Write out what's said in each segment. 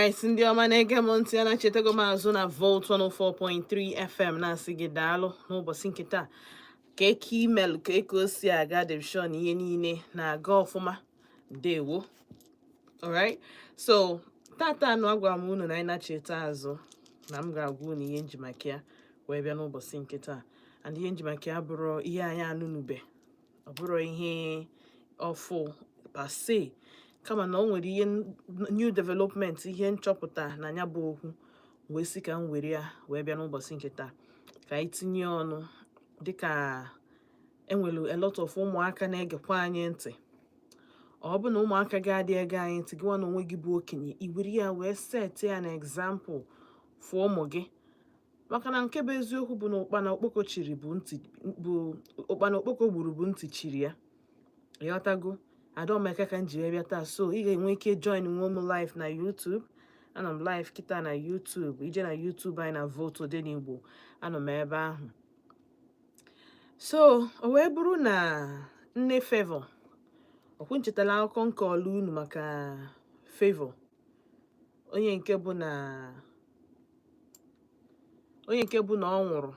Alright, ndị ọma na-ege m ntị, a na-echetago m azụ na Volt 104.3 FM, na-asị gị daalụ n'ụbọchị nke taa. Ka eke email ka eke o si aga debshon, ihe niile na-aga ọfụma. Ndewo. Alright, so tata anụ agwara m unu na anyị na-cheta azụ na m ga-agwa unu ihe nji maka ya wee bịa n'ụbọchị nke taa. And ihe nji maka ya bụrụ ihe anyị anụnube, ọ bụrụ ihe ọfụ pase, kama na o nwere ihe new development, ihe nchọpụta na ya bụ okwu, wee sị ka m were ya wee bịa n'ụbọchị nke taa ka anyị tinye ọnụ, dịka enwere a lot of ụmụaka na-egekwa anyị ntị. Ọ bụ na ụmụaka ga-adị ege anyị ntị, gị nwa na onwe gị bụ okenye, i were ya wee set ya na example fụọ ụmụ gị, maka na nke bụ eziokwu bụ na ụkpana okpoko chiri bụ ntị, bụ ụkpana okpoko gburu bụ ntị chiri ya. Ịghọtago? Adaomeka ka m ji wee bịa taa. So ị ga-enwe ike join nwe m live na YouTube. Anọ m live kịta na YouTube. Ije na YouTube anyị na Volt Odenigbo, anọ m ebe ahụ. So o wee bụrụ na nne Favour ọkwụ nchetala akụkọ nke ọlụ unu maka Favour, onye nke bụ na ọ nwụrụ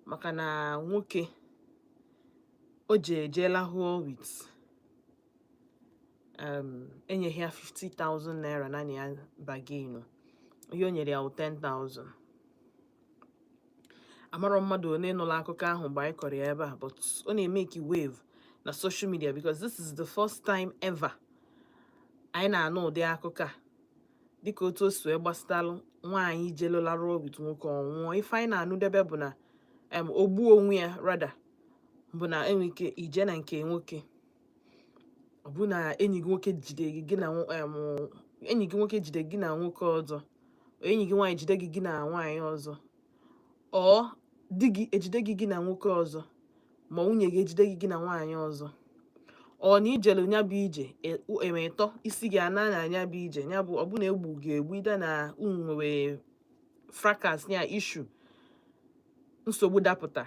maka na nwoke o ji eje lahụọ with enyeghị ya 50,000 naira naanị ya bargain. Ihe o nyere ya wụ 10,000. Amarọ mmadụ one nụrụ akụkọ ahụ mgbe anyị kọrọ ya ebe a, but ọ na-emeki wave na social media because this is the first time ever anyị na-anụ ụdị akụkọ a, dịka otu o si wee gbasatalụ nwaanyị jelụlarụ with nwoke, ọ nwụọ. Ife anyị na-anụdebe bụ na o gbuo onwe ya, rather bụ na enwe ike ije na nke nwoke, ọ bụ na enyi gị nwoke jide gị, gị na enyi gị nwoke jide gị na nwoke ọzọ, enyi gị nwaanyị jide gị, gị na nwaanyị ọzọ, ọ di gị ejide gị, gị na nwoke ọzọ, ma nwunye gị ejide gị, gị na nwaanyị ọzọ, ọ na ijelu nya bụ ije eme ịtọ isi gị ana na anya bụ ije ya bụ ọ bụ na egbu gị egbu ide na unu nwere fracas ya, issue, nsogbu dapụta,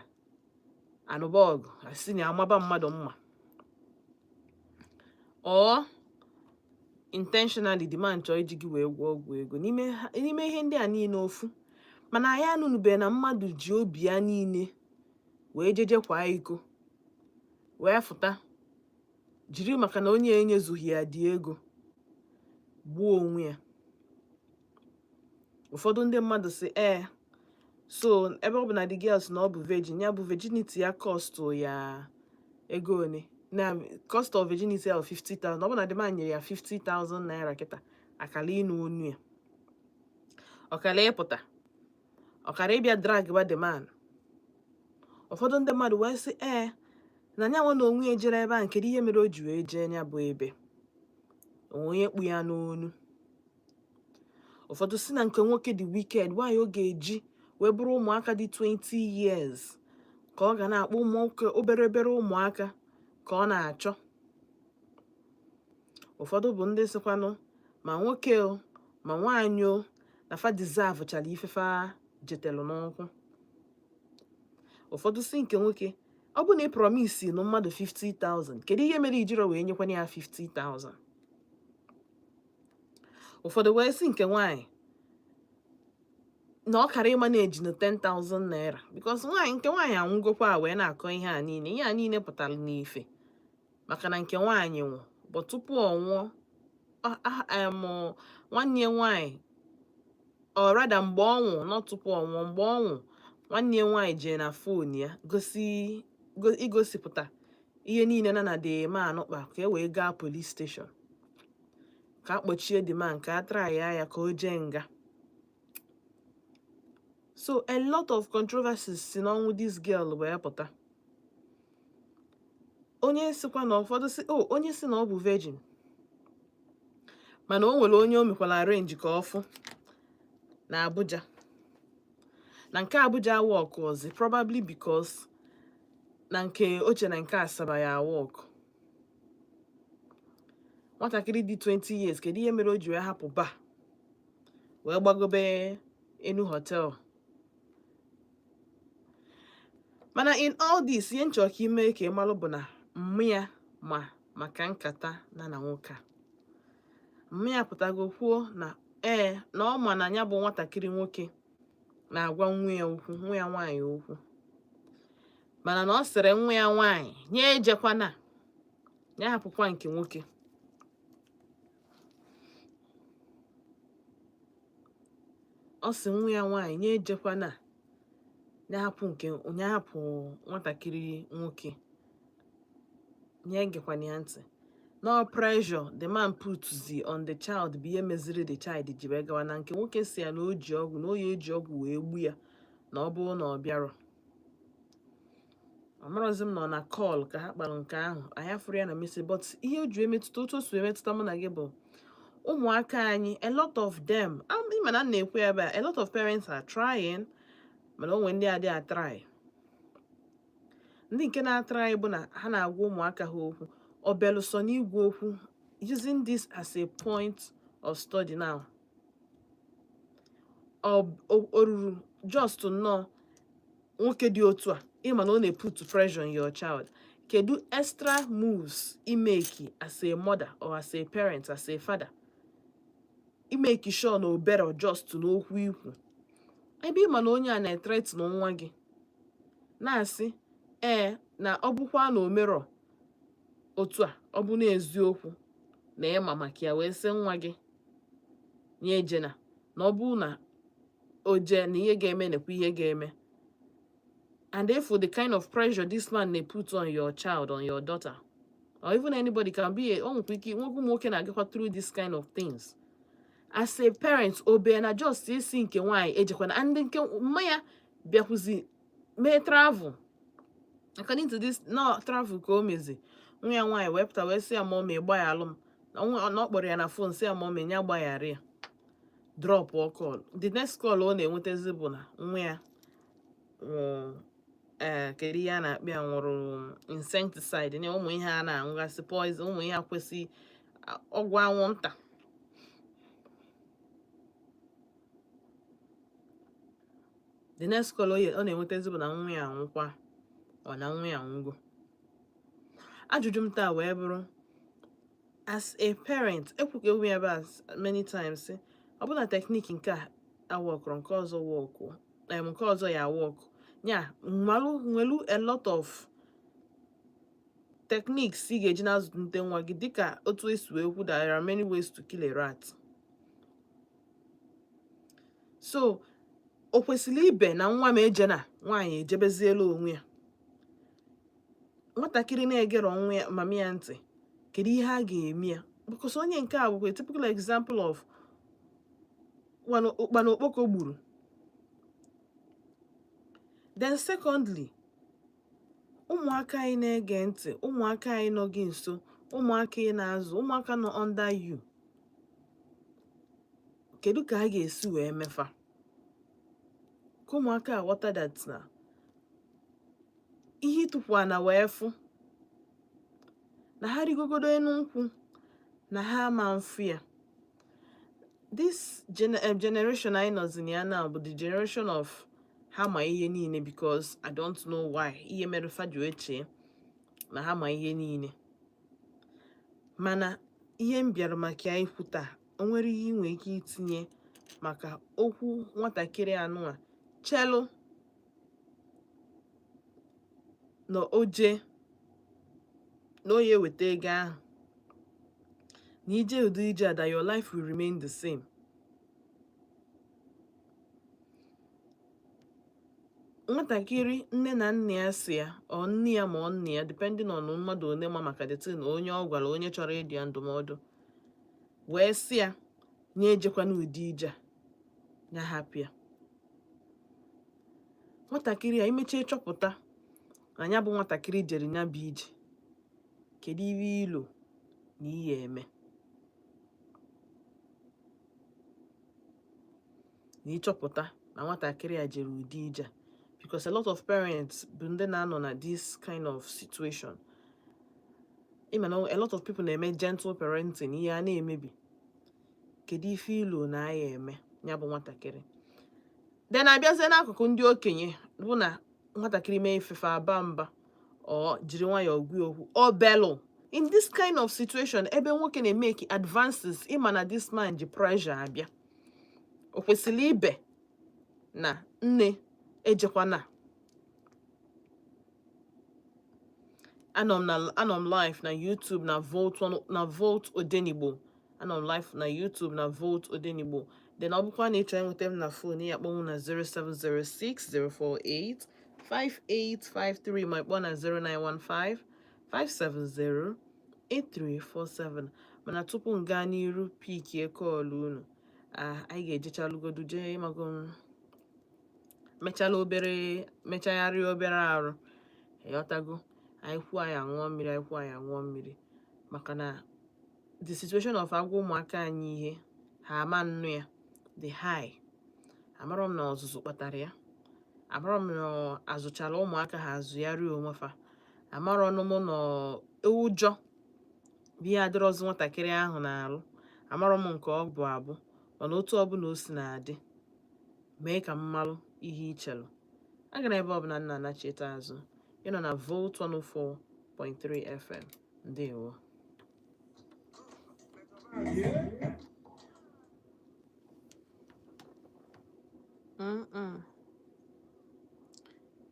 anụba ọgụ, asị na amaba mmadụ mma, ọ intentionally the man chọọ iji gị wee gwọọ ọgwụ ego n'ime ihe ndị a niile ofu. Mana anyị anụnụbeghị na mmadụ ji obi ya niile wee jeje kwa iko wee fụta jiri maka na onye enyezughị ya dị ego gbuo onwe ya. Ụfọdụ ndị mmadụ si ee, so ebe ọ bụ na the girls na ọ bụ virgin, ya bụ virginity ya cost ya ego one, na cost of virginity ya bụ 50,000, ọ bụ na the man nyere ya 50,000 naira kịta, akala ịnụ onu ya, ọkara ịpụta, ọkara ịbịa drag ba the man. Ụfọdụ ndị mmadụ wee sị ee, na nyanwa na onwe ya jere ebe a, kedu ihe mere o ji wee jee ya bụ ebe onwe onye kpu ya n'onu? Ụfọdụ si na nke nwoke dị wicked, nwaanyị ọ ga-eji wee bụrụ ụmụaka dị 20 years ka ọ ga na-akpọ ụmụ nwoke, obere obere ụmụaka ka ọ na-achọ. Ụfọdụ bụ ndị sịkwanụ ma nwoke o ma nwaanyị o na fa deserve chara ife fa jetelu n'ụkwụ. Ụfọdụ si nke nwoke, ọ bụ na ị promise nụ mmadụ 50,000, kedu ihe mere ijiro wee nyekwana ya 50,000? Ụfọdụ wee sị nke nwaanyị na ọ kara ịma na-eji na 10,000 naira, because nwaanyị nke nwaanyị anwụgokwa a wee na-akọ ihe a niile. Ihe a niile pụtara n'ife maka na nke nwaanyị nwụ bụ tupu ọ nwụọ, nwanne ya nwaanyị, or rather mgbe ọ nwụ, not tupu ọ nwụọ, mgbe ọ nwụ, nwanne ya nwaanyị jee na phone ya gosi igosipụta ihe niile na the man kpa, ka e wee gaa police station ka a kpọchie the man, ka a try ya ka o jee nga. So a lot of controversies si n'ọnwụ this girl wee pụta. Onye sịkwa na ụfọdụ si o onye si na ọ bụ virgin, mana o nwere onye o mekwara arrange ka ọ fụ na Abuja, na nke Abuja work ọzi, probably because na nke oche na nke Asaba ya work. Nwatakịrị dị 20 years, kedu ihe mere o ji wee hapụ ba wee gbagobe enu hotel? Mana in all this, ihe nchọ ka ime ka ị malụ bụ na mmụ ya ma maka nkata na nwoke a, mmụ ya pụtago kwuo na Ee, na ọ ma na ya bụ nwatakịrị nwoke na-agwa nwa ya okwu, nwa ya nwaanyị okwu, mana na ọ sịrị nwa ya nwaanyị nye ejekwana, ya hapụkwa nke nwoke. Ọ sị nwa ya nwaanyị nye ejekwana, ya hapụ nke, ya hapụ nwatakịrị nwoke, nye egekwana ya ntị. No pressure the man putzi on the child bụ ihe meziri the child ji wee gawa na nke nwoke. Si ya na o ji ọgwụ, na o ya eji ọgwụ wee gbu ya na ọ bụrụ na ọ bịarọ. Amarọzi m nọ na call ka ha kpara nke ahụ. Anyị afụrụ ya na message, but ihe o ji emetụta, otu o si emetụta mụ na gị bụ ụmụaka anyị. A lot of them, ịma na m na-ekwu ya ebe a, a lot of parents are trying, mana o nwere ndị adịghị atry. Ndị nke na-atry bụ na ha na-agwa ụmụaka ha okwu, ọ belụsọ n'igwe okwu. Using this as a point of study now, ọ ruru just nnọọ nwoke dị otu a, ịma na ọ na-put pressure on your child, kedu extra moves imeki as a mother or as a parent, as a father, imeki sure na obere just n'okwu ikwu, ebe ịma na onye a na-ethreaten nwa gị, na-asị ee na ọ bụkwa na omerọ otu a, ọ bụ n'eziokwu na ịma maka ya, wee sị nwa gị nye ejena, na ọ bụ na o jee na ihe ga-eme, nekwa ihe ga-eme? And therefore the kind of pressure this man may put on your child, on your daughter, or even anybody can be a, o nwekwa ike nwoke, ụmụ nwoke na-agakwa through this kind of things. As a parent, obe na just isi nke nwaanyị ejekwana, and nke mma ya bịakwuzi mee travel. According to this, no travel ka o mezi, nwa ya nwaanyị wee pụta wee sị ya ma ọ ma ịgbaghalụ m, na ọ kpọrọ ya na phone, sị ya ma ọ ma ya gbaghara ya, drop call. The next call ọ na-enwetazi bụ na nwa ya nwụ. Ee, kedu ihe a na-akpọ ya, nwụrụ insecticide na ụmụ ihe a na-aṅụgasị, poison, ụmụ ihe akwesị ọgwụ anwụnta. The next call ọ na-enwetazi bụ na nwa ya anwụkwa, ọ na nwa ya anwụgo. Ajụjụ m taa wee bụrụ, as a parent, ekwuka ewu ya ebe a many times, sị, ọ bụ na technique nke a aworkụrụ, nke ọzọ workụ, nke ọzọ ya work ya, nwelu nwelu a lot of techniques ị ga-eji na-azụlite nwa gị, dịka otu esi wee kwu, there are many ways to kill a rat. So o kwesịrị ibe na nwa m eje na nwaanyị ejebeziela onwe ya, nwatakịrị na-egero nwa ya, mami ya ntị, kedu ihe a ga-eme ya? Because onye nke a bụkwa a typical example of ụkpana okpoko gburu. Then secondly, ụmụaka anyị na-ege ntị, ụmụaka anyị nọ gị nso, ụmụaka ị na-azụ, ụmụaka nọ under you, kedu ka a ga-esi wee mefa ka ụmụaka aghọta that na ihe ịtụpụ ana wee fụ na ha rigogodo enu nkwụ na ha ama mfu ya? This generation anyị nọzi na ya now bụ the generation of ha ma ihe niile, because I don't know why ihe mere fa ji wee chee na ha ma ihe niile. Mana ihe m bịara maka ya ikwu taa, o nwere ihe ị nwere ike itinye maka okwu nwatakịrị anụ a chelụ na o jee na o ya eweta ego ahụ, na ije ụdị ije a, that your life will remain the same. Nwatakịrị nne na nna ya si ya, ọ nne ya ma ọ nna ya, depending on mmadụ one ma maka the thing, onye ọ gwara, onye chọrọ ịdị ya ndụmọdụ, wee sị ya nye ejekwana ụdị ije a, ya hapụ ya. Nwatakịrị a imechie chọpụta na ya bụ nwatakịrị jere ya bụ ije, kedu ihe ilo na ihe eme na ịchọpụta na nwatakịrị a jere ụdị ije a? Because a lot of parents bụ ndị na-anọ na this kind of situation. Ịma na a lot of people na-eme gentle parenting, ihe a na-emebi. Kedu ife ilo na aya eme ya bụ nwatakịrị? Then abịazie n'akụkụ ndị okenye, bụ na nwatakịrị mee ifefe, aba mba, ọ jiri nwayọọ gwa okwu, ọ belụ. In this kind of situation ebe nwoke na-emeki advances, ịma na this man ji pressure abịa. O kwesịrị ibe na nne ejekwana. Anọ m live na YouTube na Volt na Volt Odenigbo. Anọ m live na YouTube na Volt Odenigbo. Then ọ bụkwa na ị chọrọ ịnweta m na phone ya, kpọọ m na 0706 048 5853, ma kpọọ na 0915 570 8347. Mana tupu m gaa n'iru pickie call unu, anyị ga-ejechalụgodu jee ịmago m mechala obere, mechagharịa obere arụ, ịghọtago? Anyị kwuo, anyị aṅụọ mmiri. Anyị kwuo, anyị aṅụọ mmiri, maka na the situation of agwa ụmụaka anyị ihe ha ama nnụ ya dị high. Amarọ m na ọzụzụ kpatara ya, amarọ m na azụchala ụmụaka ha azụgharị onwe fa, amarọ m na ụjọ bụ ihe adịrọzi nwatakịrị ahụ na-alụ, amarọ m nke ọ bụ abụ. Mana otu ọbụla o si na-adị, mee ka m malụ ihe i chelụ. Agara ebe ọbụla nna anacheta azụ. Ị nọ na Volt 104.3 FM. Ndewo.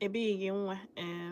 Ebighị gị nwa ee.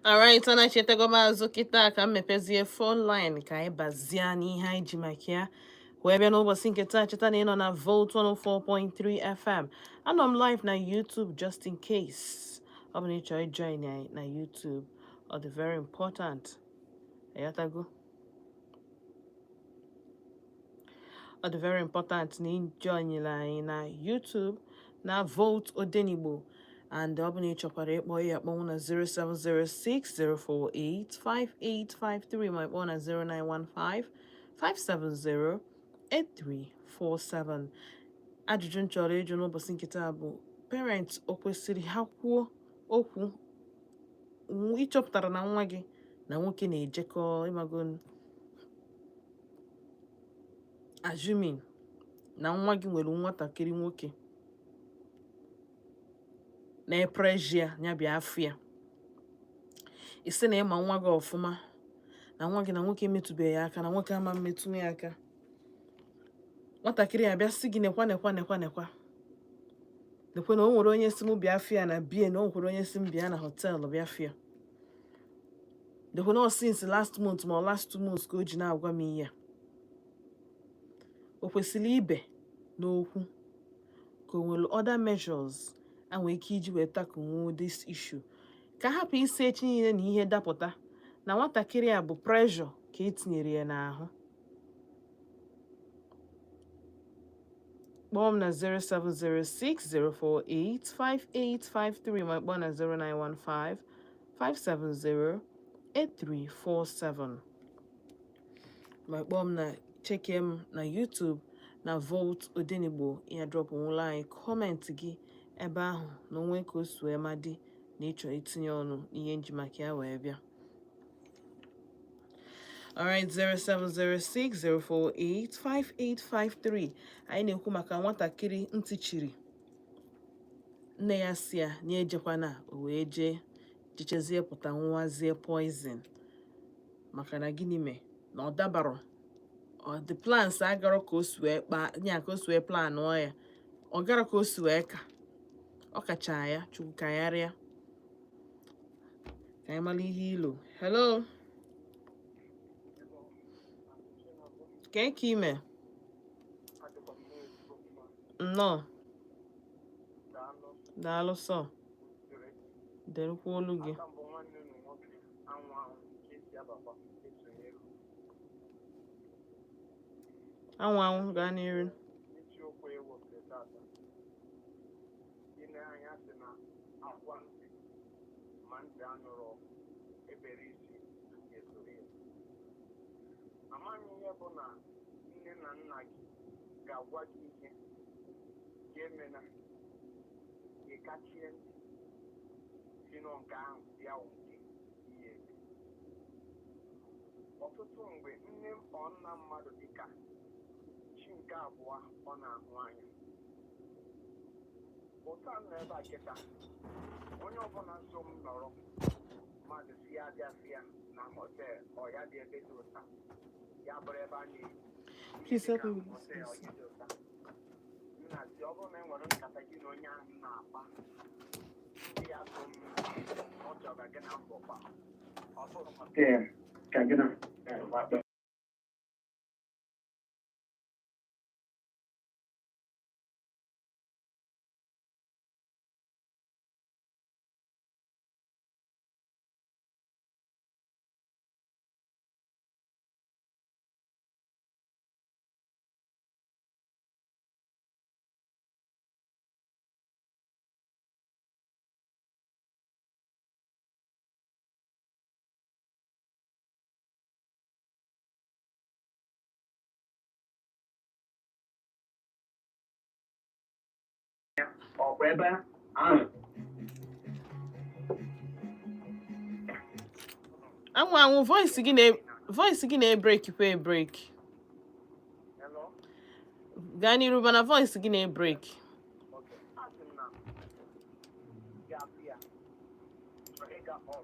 Alright, ọ na-echetego m azụ kịta ka m mepezie phone line ka anyị bazie n'ihe anyị ji maka ya wee bịa n'ụbọchị nke taa. Cheta na ị nọ na Volt 104.3 FM. Anọ m live na YouTube, just in case ọ bụ na ị chọrọ join anyị na YouTube. Ọ dị very important, ịghọtago? Ọ dị very important na ị joinere anyị na YouTube na Volt Odenigbo. And ọ bụ na ị chọkwara ịkpọ ya, akpọnwụ na 07060485853, ma ịkpọ na 09155708347. Ajụjụ m chọrọ ịjụ n'ụbọchị nke taa bụ, parents o kwesịrị ha kwuo okwu ịchọpụtara na nwa gị na nwoke na-ejekọ, ịmago, assuming na nwa gị nwere nwatakịrị nwoke na-epressure ya, ya bịa afụ ya, isi na ịma nwa gị ọfụma na nwa gị na nwoke emetụbeghị ya aka, na nwoke ama mmetụ ya aka, nwatakịrị abịa sị gị, nekwa, nekwa, nekwa, nekwa, nekwa, na o nwere onye si m bịa afụ ya na bie, na o nwekwara onye si m bịa na hotel bịa afụ ya, nekwa na ọ since last month ma ọ last 2 months ka o ji na-agwa m ihe a. O kwesịrị ibe n'okwu, ka o nwere other measures a nwere ike iji wee tackle this issue, ka hapụ isi echi niile na ihe dapụta na nwatakịrị a bụ pressure ka etinyere ya n'ahụ? Kpọọ m na 07060485853, ma kpọọ na 09155708347, ma kpọọ m na check m na YouTube na Volt Odenigbo. Ya drop nwụla anyị comment gị ebe ahụ na onwe ka o si wee ma dị na ịchọ itinye ọnụ n'ihe nji maka ya wee bịa. Alright, 07060485853. Anyị na-ekwu maka nwatakịrị ntị chiri, nne ya si ya na ejekwana, o wee jee jichezie pụta nwazie poison. Maka na gịnị mee na ọ dabarọ ọ, the plans agarọ ka o si wee kpaa nya, ka o si wee planụọ ya, ọ garọ ka o si wee ka ọ kacha ya. Chukwu ka ya rịa ka anyị mara ihe ilo. Hello, ka ka ime? Nnọọ, daalụ sọ. Derukwa olu gị. Aka mbụ, nwanne unu nwoke anwụ anwụ nke si abakwa esonyere. Anwụ anwụ, gaa n'iru. Isiokwu ewepụta tata, ile anya sị na agwa ntị ma ntị anụrụ, ebere isi esoro ya. Amaghị ihe bụ na nne na nna gị ga-agwa gị ihe ga-emena, ị kachie ntị si nọ nke ahụ ya wụ nke ihe eme. Ọtụtụ mgbe, nne ọ nna mmadụ dịka chi nke abụọ ọ na-ahụ anya. Ụta m nọ ebe a kịta, onye ọbụla nso m nọrọ, mmadụ si ya bịa si ya na hotel, ọ ya dị ebe dị ụta, ya bụrụ ebe a na-eyi Please help me with this, hotel please. Ya dị ụta nna si, ọ bụrụ na e nwere nkata gị na onye ahụ na-akpa, si ya so m, ọ chọrọ gị na mbọ kwa, ọ bụrụ hotel ka gị na akpa. Ọ bụ ebe ahụ. Anwụ anwụ, voice gị na-ebreak kwa ebreak. Hello? Gaa n'iru, mana voice gị na-ebreak. Okay. Asị m na ga-abịa chọrọ ịga ọrụ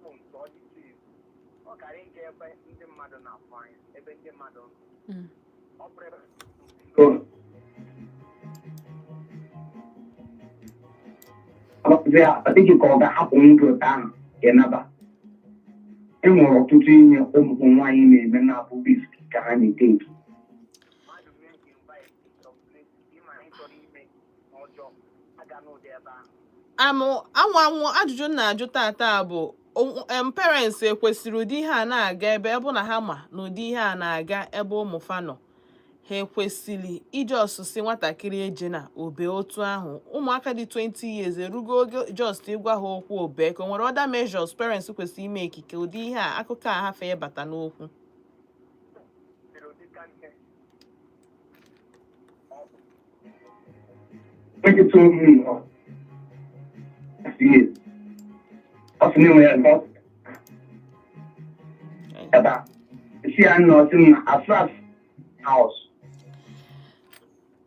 bụ nke ọ dịtụ izu, ọ gara ịga ebe ndị mmadụ na-afụ anya, ebe ndị mmadụ nọ. Ọ bụrụ ebe ọ dịghị ka ọ ga-ahapụ ndụ ụtọ ahụ. Ịnaba e nwere ọtụtụ ihe ụmụ nwaanyị na-eme na-abụ risk ka ha na-eteki. Mmadụ mee invite some place, ịma ị chọrọ ime ọjọọ, aga n'ụdị ebe ahụ. Amụ anwụ anwụ. Ajụjụ m na-ajụ tata bụ parents ekwesịrị ụdị ihe a na-aga ebe ebe na ha ma na ụdị ihe a na-aga ebe ụmụ fa nọ, ha ekwesịrị iji ọsụsị nwatakịrị eje na obe otu ahụ? Ụmụaka dị 20 years erugo oge just ịgwa ha okwu obe, ka o nwere other measures parents kwesịrị ime ekike ụdị ihe a akụkọ a hafe ịbata n'okwu. Siri ụdịka nne ọ bụ. When you told me years, ọ sị na enwe ya ebe a si ya nna, ọ sị m na as house.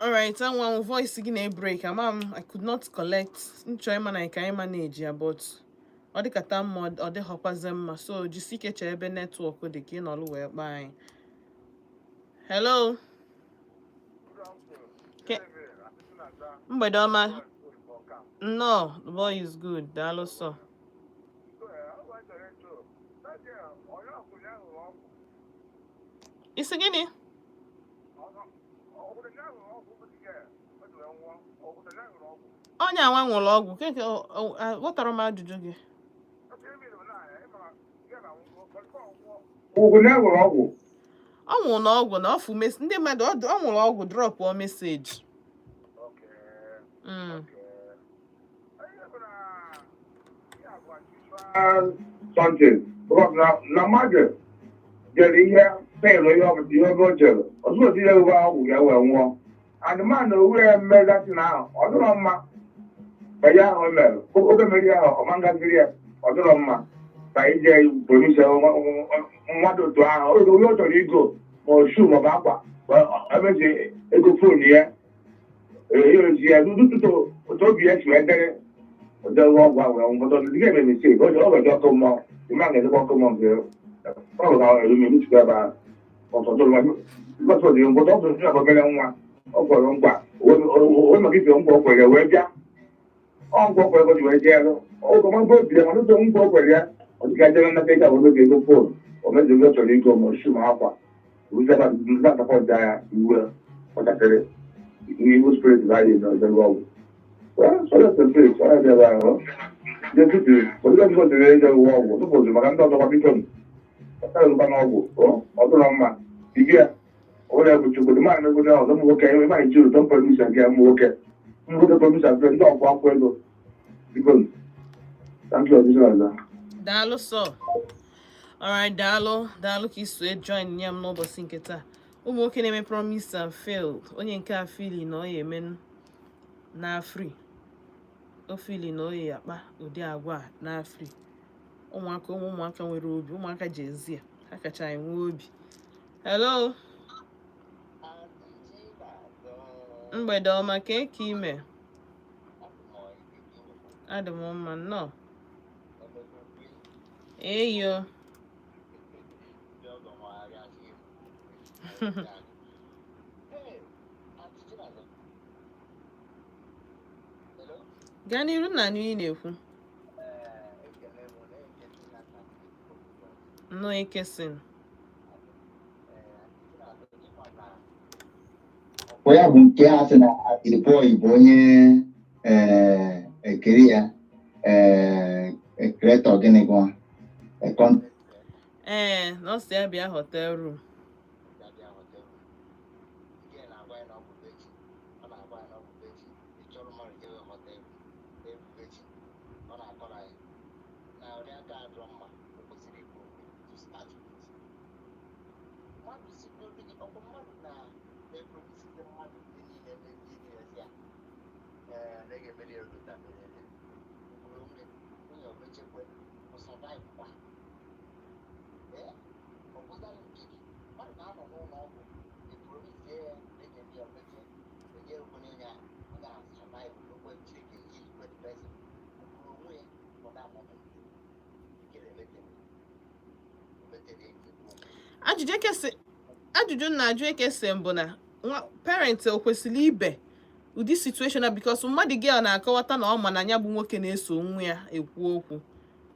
Alright, anwụ anwụ, voice gị na-ebreak. Ama m, I could not collect nchọ ịma na nke anyị manage ya, but ọ dịkata mma, ọ dịghọkwazi mma, so jisi ike chọọ ebe network dị ka ị nọrọ wee kpaa anyị. Hello. Mgbede ọma. Nnọọ, the boy is good. Daalụ sọ. Isi gịnị? Onye anwa nwụrụ ọgwụ keke. Ghọtara m ajụjụ gị. Ọgwụ na enwere ọgwụ. Ọ nwụrụ na ọgwụ na ọfụ ndị mmadụ ọ nwụrụ ọgwụ drop ọ message. Something because na mmadụ jere ihe fail, ihe ọ bụla ihe ebe o jere ọzọ otu ihe ebe ọgwụ ga-ewe nwụọ, and man owu ya mmegasị na ahụ ọ dịrọ mma ka ihe ahụ o mere oge mere ya ahụ ọma ngaziri ya, ọ dịrọ mma ka ije promise mmadụ otu ahụ oge onye ọ chọrọ igo ma ọ shoe maọbụ akwa emezi ego phone ya ya ozi ya n'ụtụtụ otu obi ya si wee dere odewe ọgwụ ahụ wee nwụọ. Ndị ga-eme mistake ọ ga-eji ọkụ mmụọ ịma ga-ezekwa ọkụ mmụọ nke ọ bụ ka eme mechikwa ebe ahụ ọtọtụ mgbasa dị mgbọtọ ọ bụ ndị obere nwa ọ kwere nkwa o maka ife nkwa o kwere wee bịa ọ nkwa o kwere ka o ji wee jee rụ oge ọma mgbe obi ya mana otu nkwa o kwere ya ọ dịka jere nnata ego ahụ oge ego phone o mezi ego ọ chọrọ igo ma shoe ma akwa nzatapọta ya iwe nwatakịrị iwu spirit ga-adị n'ọzọ ọgwụ. Well, so that's the spirit. Ọ ya ebe ahụ. Ndị tutu, ụdị ọgwụ dịrị eze ụwa ọgwụ, tupu maka ndị ọzọkwa biko m. Ọta n'ọgwụ, ọ dụrọ mma. Dibịa, onye bụ Chukwu, dị mmadụ n'obodo ọzọ ụmụ nwoke, enwe maghị juru, don promise nke ụmụ nwoke. Ụmụ nwoke promise nke ndị ọkwụ akwụ ego. Biko, thank you, ọdịsị ọzọ. Daalụ sọ. Alright, daalụ, daalụ ka iso join nye m n'ụbọchị nke taa. Ụmụ nwoke na-eme promise and fail. Onye nke a fili na ọ ya eme na free. O fili na ọ ya akpa ụdị agwa a na free. Ụmụaka, ụmụaka nwere obi, ụmụaka Gen Z a, ha kacha enwe obi. Hello, mgbede ọma, ka eke ime? Adị m mma, nnọọ. Eyo. Gaa n'iru na anụ ị na-ekwu. Nnọọ, Ekesin. Ọ ya bụ nke a sị na the boy bụ onye ekere ya creator gịnị gwa content. Ee, na ọ sị ya bịa hotel room. Ajụjụ ekesi, ajụjụ m na-ajụ ekesi bụ na nwa parent o kwesịrị ibe ụdị situation a, because mmadụ gị a na-akọwata na ọ ma na ya bụ nwoke na-eso nwa ya ekwu okwu.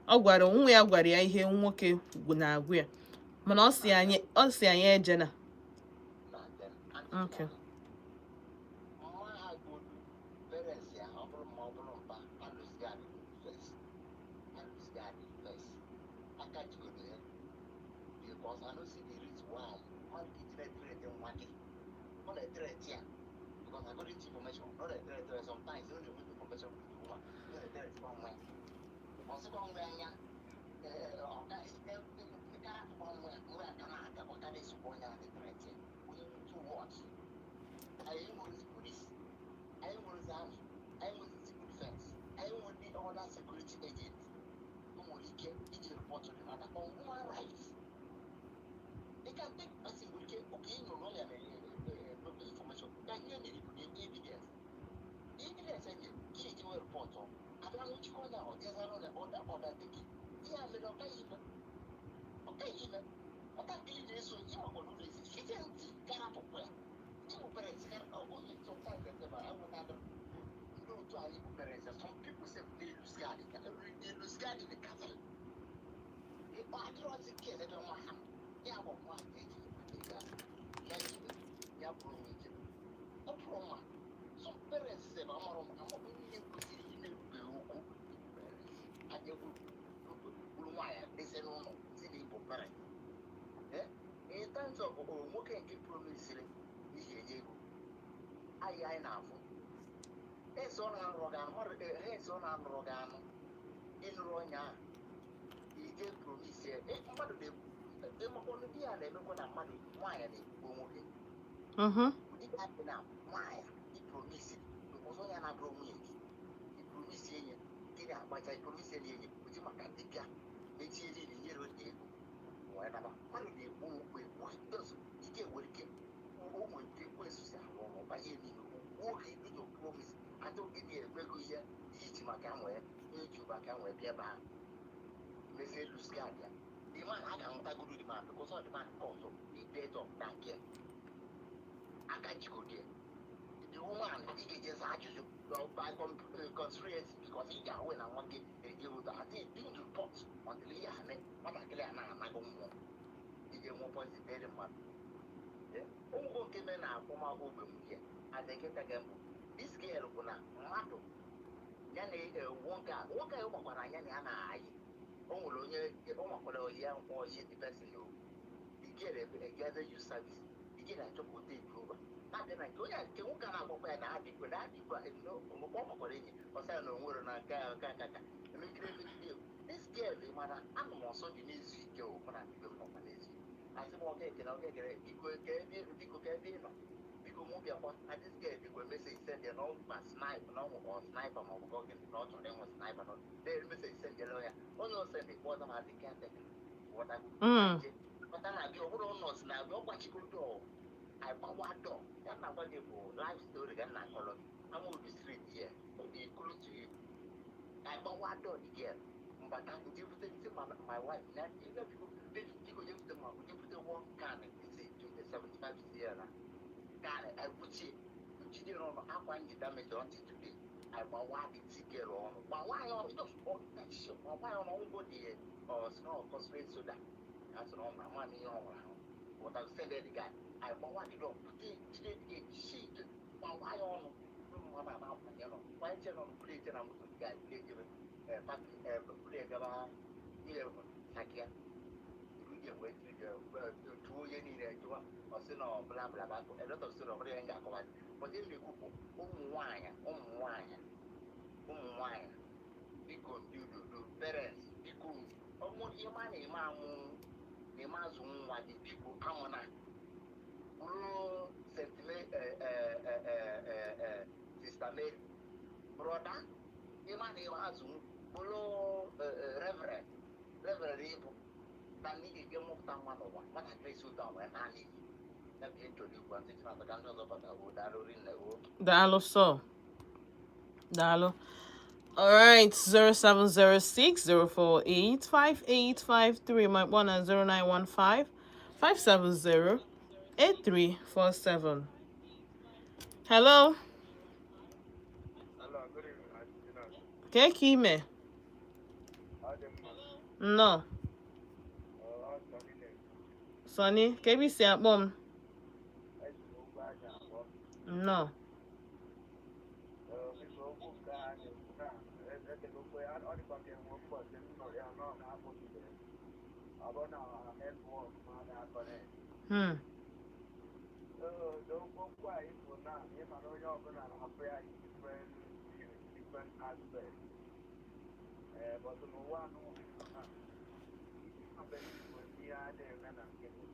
Ọ gwara nwa ya, gwara ya ihe nwoke na-agwa ya, mana ọ si anyị ejena. Okay. Mma ha godu parents ya, ọ bụrụ ma ọ bụrụ mpa, alụsgad first, alụsgad first, aka jigodo ya, because I no see the reason why mmadụ ga-eji na-ethreat nwa gị. Ọ na-ethreat ya because according to information, ọ na-ethreat ya. Sometimes ọ na-enweta information with the woman. Ọ na-ethreat kwa nwa ya, ọ sịkwa nwa ya anya ọ ga-akarapụkwa nwa ya, nwa ya ka na-agakwa ka na-esokwa onye a na-ethreat ya. We need to watch. Anyị nwere police, anyị nwere army, anyị nwere civil defense, anyị nwere ndị other security agent nwere ike iji report the matter on human rights. They can take person, nwere ike oke ịnụ n'ọya na information ka ihe mere bụ evidence, evidence enye ka eji wee report ọ abịa nwụchikọ ya, ọ dịzara ọya ọda ọda taking ihe a mere. Ọkaghị ime, ọkaghị ime, ọtakịrị na-eso ịmakwara ụlọ ezi site ntị garapụkwa ya. Ndị parents onye sometimes ebe a enwetara ndị otu anyị bụ parents, some people sef na-elose guard, na-elose guard in the castle. Ịkpa adịrọzi nke ebe nwa ha ya bụ nwa eji ega ya jide ya bụrụ nwa ije ọ bụrụ nwa. Some parents sef amara ama ihe kwesịrị ime okwu parents aja buru nwaanyị dese n'ụlọ si na ịbụ parent. In terms of nwoke nke promisiri n'ihi enye ego anyị, anyị na-afụ ese ọ na-arụrụ gị anụ mmadụ, ese ọ na-anụrụ gị anụ ịnụrụ ọnya ahụ ije promise ya. Mmadụ na-emakwanụ di ya na-emekwa na mmadụ nwaanyị na-ekwukwo nwoke ụdị ya dị na nwaanyị ipromise ọzọ ya na-abụrụ nwunye gị, ipromise enye gị na-agbacha, ipromise na enye oji maka dibịa mechie niile nyere oge ego wee naba. Mmadụ na-egbu egbu ike nwere ike o nwere ike ekwensu si arụ ọrụ banye n'ime nwoke ito promise adị oge na-emego ihe iji maka nwee eji maka nwee bịa ebe ahụ mezie lose guard ya. The man a ga-anwụtagoro the man because all the man cause the death of that girl, aka jigodi ya. The woman ị ga-eje za ajụjụ by conspiracy because ị ga-ahụ na nwa gị eje ụzọ adị didn't report until ihe ame nwatakịrị a na-anaghị mmụọ ije nwụọ poison dịrị mmadụ. Ụmụ nke mere na akwụmakwụ ogbe m ya adịkịta gị mbụ, this girl bụ na mmadụ ya na nwoke a, nwoke a gbakwara anya na ya na-ayị o nwere onye o nwakwara oyi ya nkwọ oyi the person o the girl ejeze youth service, the girl achọ ka o take over na-abịa na nke onye nke nwoke a na-agbakwa ya na adịkwa na adịkwa ọ makwara enyi ọsọ ya na onwere na nke a nke a ka emegide emegide. This girl, mana anụ m ọsọ dị na-ezu ike o mana ndị m nọkwa na-ezu ike asị m ọka ekele ọka ekele, biko ka ebe, biko ka ebe ị nọ, biko mụ bịakwa na this girl biko message send ya na ọ ma snipe na ọ nwụkwa sniper ma ọ bụ gịnị na ọ chọrọ ịnwụ sniper na then message send ya ya onye o send kpọta ma dị caretaker ghọta kpọta na-abịa ọ bụrụ nọọsụ na-abịa ọ gbachigoro door, agbawa door ya na-agwa gị bụ life story ga na-akọrọ gị. Amaobi Street here ọ dị close to you. Agbawa door, the girl mbata nje bute ntị my wife na ebe, biko biko je bute ma je bute one can isi 75 cl na can ebuchie njide n'ọnụ akwa nji damage until today. Agbawa the girl ọnụ, gbawa ya ọnụ, just gbawa ya ọnụ ọgwụgwọ dị ọ concentrate soda asị na ọ ma ama ihe ọ nwụrụ ahụ. But I send the guy agbawa the door, bute jide the gate jisie ike gbawa ya ọnụ mmadụ a na-akwanye nọ kwanye che nọ buru eje na moto the guy buru ejebe buru egaba ihe sakia ihe wee tụọ onye niile jụwa ọ sị na ọ bla bla bla, a lot of story ọ bụrụ ihe m ga-akọwa. But ihe m na-ekwu bụ ụmụ nwaanyị, ụmụ nwaanyị, ụmụ nwaanyị, biko ndị udodo parents, biko ọmụ ihe ma na-eme amụ na-eme azụ nwa gị, biko amụna bụrụ sentiment. Sister Mary, brother, ịma na-eme azụ bụrụ reverend, reverend ịbụ na ndị ga-eje mụpụta nwa n'ụwa nwatakịrị si ụtọ a wee naanị iyi ya bụ ihe nchọrọ ikwu. Ntị chinatọ ka ndị ọzọ bata o daalụ rinne o. Daalụ sọ. Daalụ. All right, 0706 048 5853. My one at 0915 570 8347. Hello. Hello, good evening, Aunty Chinasa. Keke ime. Ọ dị mma. Nnọọ. Sọni, ka ebe isi akpọ m? Nnọọ. Biko, okwu nke a na-ekwu na etegokwe, ọ dịkwa ka enwe ụbọchị m nụrụ ya nọ na-apụgidere ọ bụ na network ma na-aconnect. Okwu a ikwu na ịma na onye ọbụla na-afụ ya in different view, different aspects. Ee, but n'ụwa anụ ihe a na-eme na nkịtị.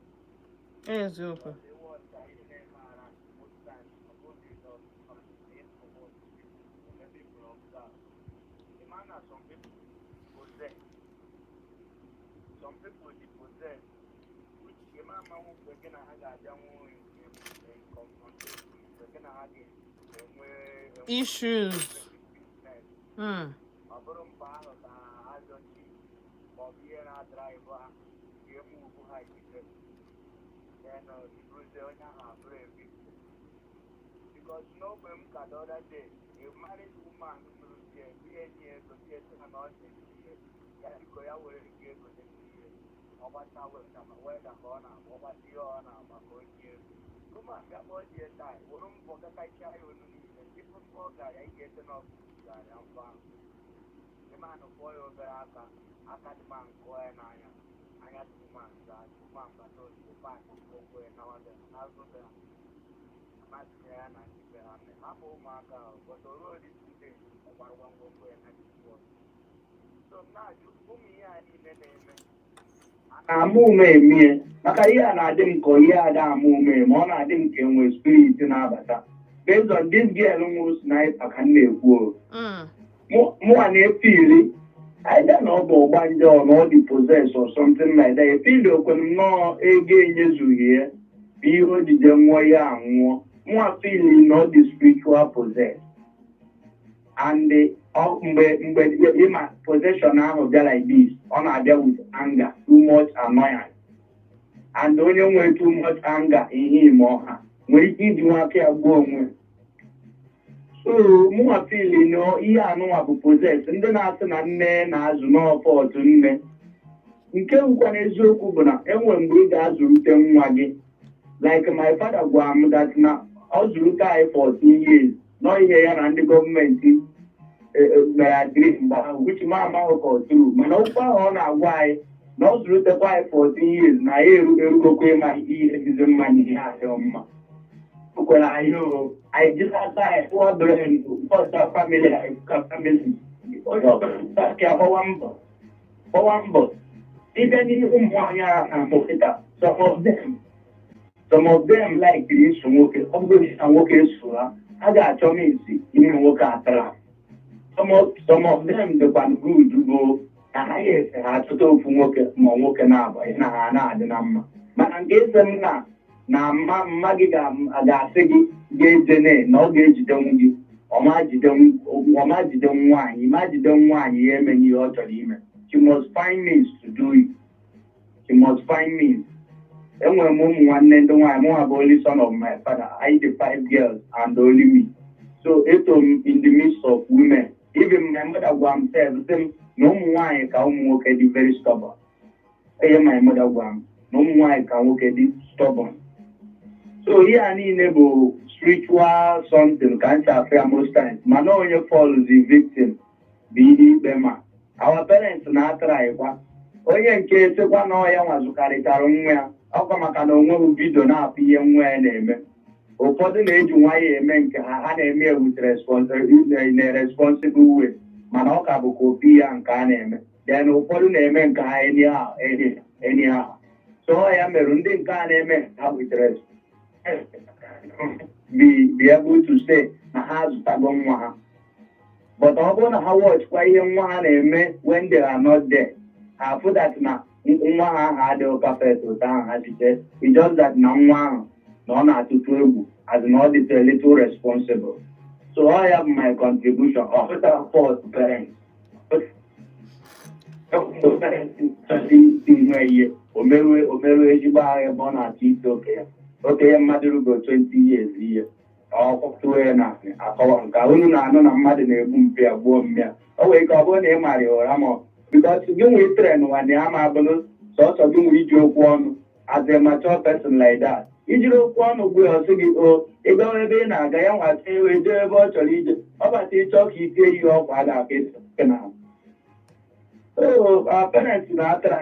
Eziokwu. Because ịwọta ihe na-eme ara most times, ọ bụghị not people observe. The man na some people possess. Some people dey possess. Which the man ma mgbe gị na ha ga-abịanwu in confrontation, mgbe gị na ha ga-enwe Issues. business. Ọ bụrụ mgbe ahụ ka ajọ chi maọbụ ihe na-adrive ha ga-eme ugwu ha ikike. Then iburuzie onye ahụ abụrụ a victim. Because n'ogbe m ka the other day, a married woman nụrụ di ya, di ya enyi ya ego, di ya sị ha na ọ na-esi ihe. Ya biko, ya were ike ego na-esi ihe. Ọ gbata welder, ma welder ka ọ na-agba, ọ gbata ihe ọ na-agba ka o ji ego. Woman bịa kpọọ di ya taa, were mbọ gakachaa ya onu niile, ifu mbọ ọ gara ya, ị ga-ete na ọkụ gara ya mbọ ahụ. The man kụọ ya obere aka, aka the man kụọ ya n'anya, anya the woman zaa, the woman bata ozugbo, pack ngwongwo ya nawa be ha, n'azụ be ha. Amasị ya na ndị be ha mee hapụ ụmụaka ahụ, but o ruo the 2 days, ọ gbarụgwa ngwongwo ya na the. So m na-ajụ, ụmụ ihe a niile na-eme Na-ama ume emie, maka ihe a na-adị m ka ihe ada ama ume, ma ọ na-adị m ka enwe spirit na-abata based on this girl nwụrụ sniper ka m na-ekwu o. Mụnwa na-efeeli either na ọ bụ ọgbanje or na ọ dị possess or something like that. Efeeli okwenu m nọọ ego enyezughị ya bụ ihe o jide nwụọ ya anwụọ. Mụnwa feeli na ọ dị spiritual possess and mgbe ịma possession ahụ bịa like this, ọ na-abịa with anger, too much annoyance, and onye nwere too much anger ihe ime ọha nwere ike iji nwa aka ya gbuo onwe. So mụnwa feeli na ihe anụnwa bụ possess. Ndị na-asị na nne na-azụ n'ọfọtụ nne, nke bụkwa n'eziokwu bụ na enwere mgbe ị ga-azụrute nwa gị. Like my father gwara m that na ọ zụrute anyị 14 years nọ ihe ya na ndị gọọmenti mere agree mgbe ahụ, which ma amaghị ka ọ true, mana okwu ahụ ọ na-agwa anyị na ọ zụrutekwa anyị 14 years na ya erugokwa ịma ihe dịzi mma na ihe adịghị mma. O kwere anyị o anyị jiri aka anyị pụọ brain ọcha family anyị ka family onye ọbụla ka gbawa mbọ, gbawa mbọ. Ịbịa n'ihu ụmụ nwaanyị a na-amụ kịta, some of them like iso nwoke. Ọ bụrụ na nwoke eso ha, ha ga-achọ means ime nwoke atara. Some of them dịkwa good bụ na ha ga-ese ha achọta ofu nwoke ma nwoke na-abụ na ha na-adị na mma, mana nke ese m na na mma mma gị ga-asị gị ga-ejene na ọ ga-ejidenwu gị, ọma jidenwu nwaanyị, ma jidenwu nwaanyị ya emeghị ihe ọ chọrọ ime. She must find means to do it. She must find means. Enwere m ụmụ nwanne ndị nwaanyị. Mụ bụ only son of my father. I the five girls and only me, so eto m in the midst of women. Even my mother gwa m sef, sị m na ụmụ nwaanyị ka ụmụ nwoke dị very stubborn. Ihe my mother gwa m na ụmụ nwaanyị ka nwoke dị stubborn. So ihe a niile bụ spiritual something ka nsi afụ ya most times, mana onye falls the victim bụ ihe ikpe. Ma our parents na-atrykwa onye nke sịkwa na ọ ya nwazụkarịchara nwa ya ọkwa, maka na onweghị video na-apụ ihe nwa ya na-eme. Ụfọdụ na-eji nwayọọ eme nke ha, ha na-eme ya with in a responsible way, mana ọ ka bụ copy ya nke a na-eme. Then ụfọdụ na-eme nke ha anyhow, anyhow. So ọ ya mere ndị nke a na-eme ha with be able to say na ha azụtago nwa ha, but ọ bụrụ na ha watchkwa ihe nwa ha na-eme when they are not there, ha afụ that na nwa ha ahụ adịghị perfect otu ahụ ha si chee. It's just that na nwa ahụ na ọ na-atụtụ egwu, as na ọ dịtụ a little responsible. So ọ ya bụ my contribution. Ọ pụtara fault parents, nwe ihe o meruo ezigbo agha ebe ọ na-achọ ite oke ya, oke ya mmadụ rugo 20 years, ihe ọ kwụtụo ya na akọwa nke unu na-anụ na mmadụ na-egbu mpe ya gbuo mmịa. O nwere ike ọ bụrụ na ị mara ya ụra ma Because gị nwee train nwanne ya ma abụrụ sọsọ gị nwee iji okwu ọnụ as a mature person like that. Ijiri okwu ọnụ gbuo ya, ọsị gị o ịgawa ebe ị na-aga, ya nwata ewe jee ebe ọ chọrọ ije. Ọ bata ịchọ ka itie ihe ọkwa a ga-aka ịsị na. So our parents na-atara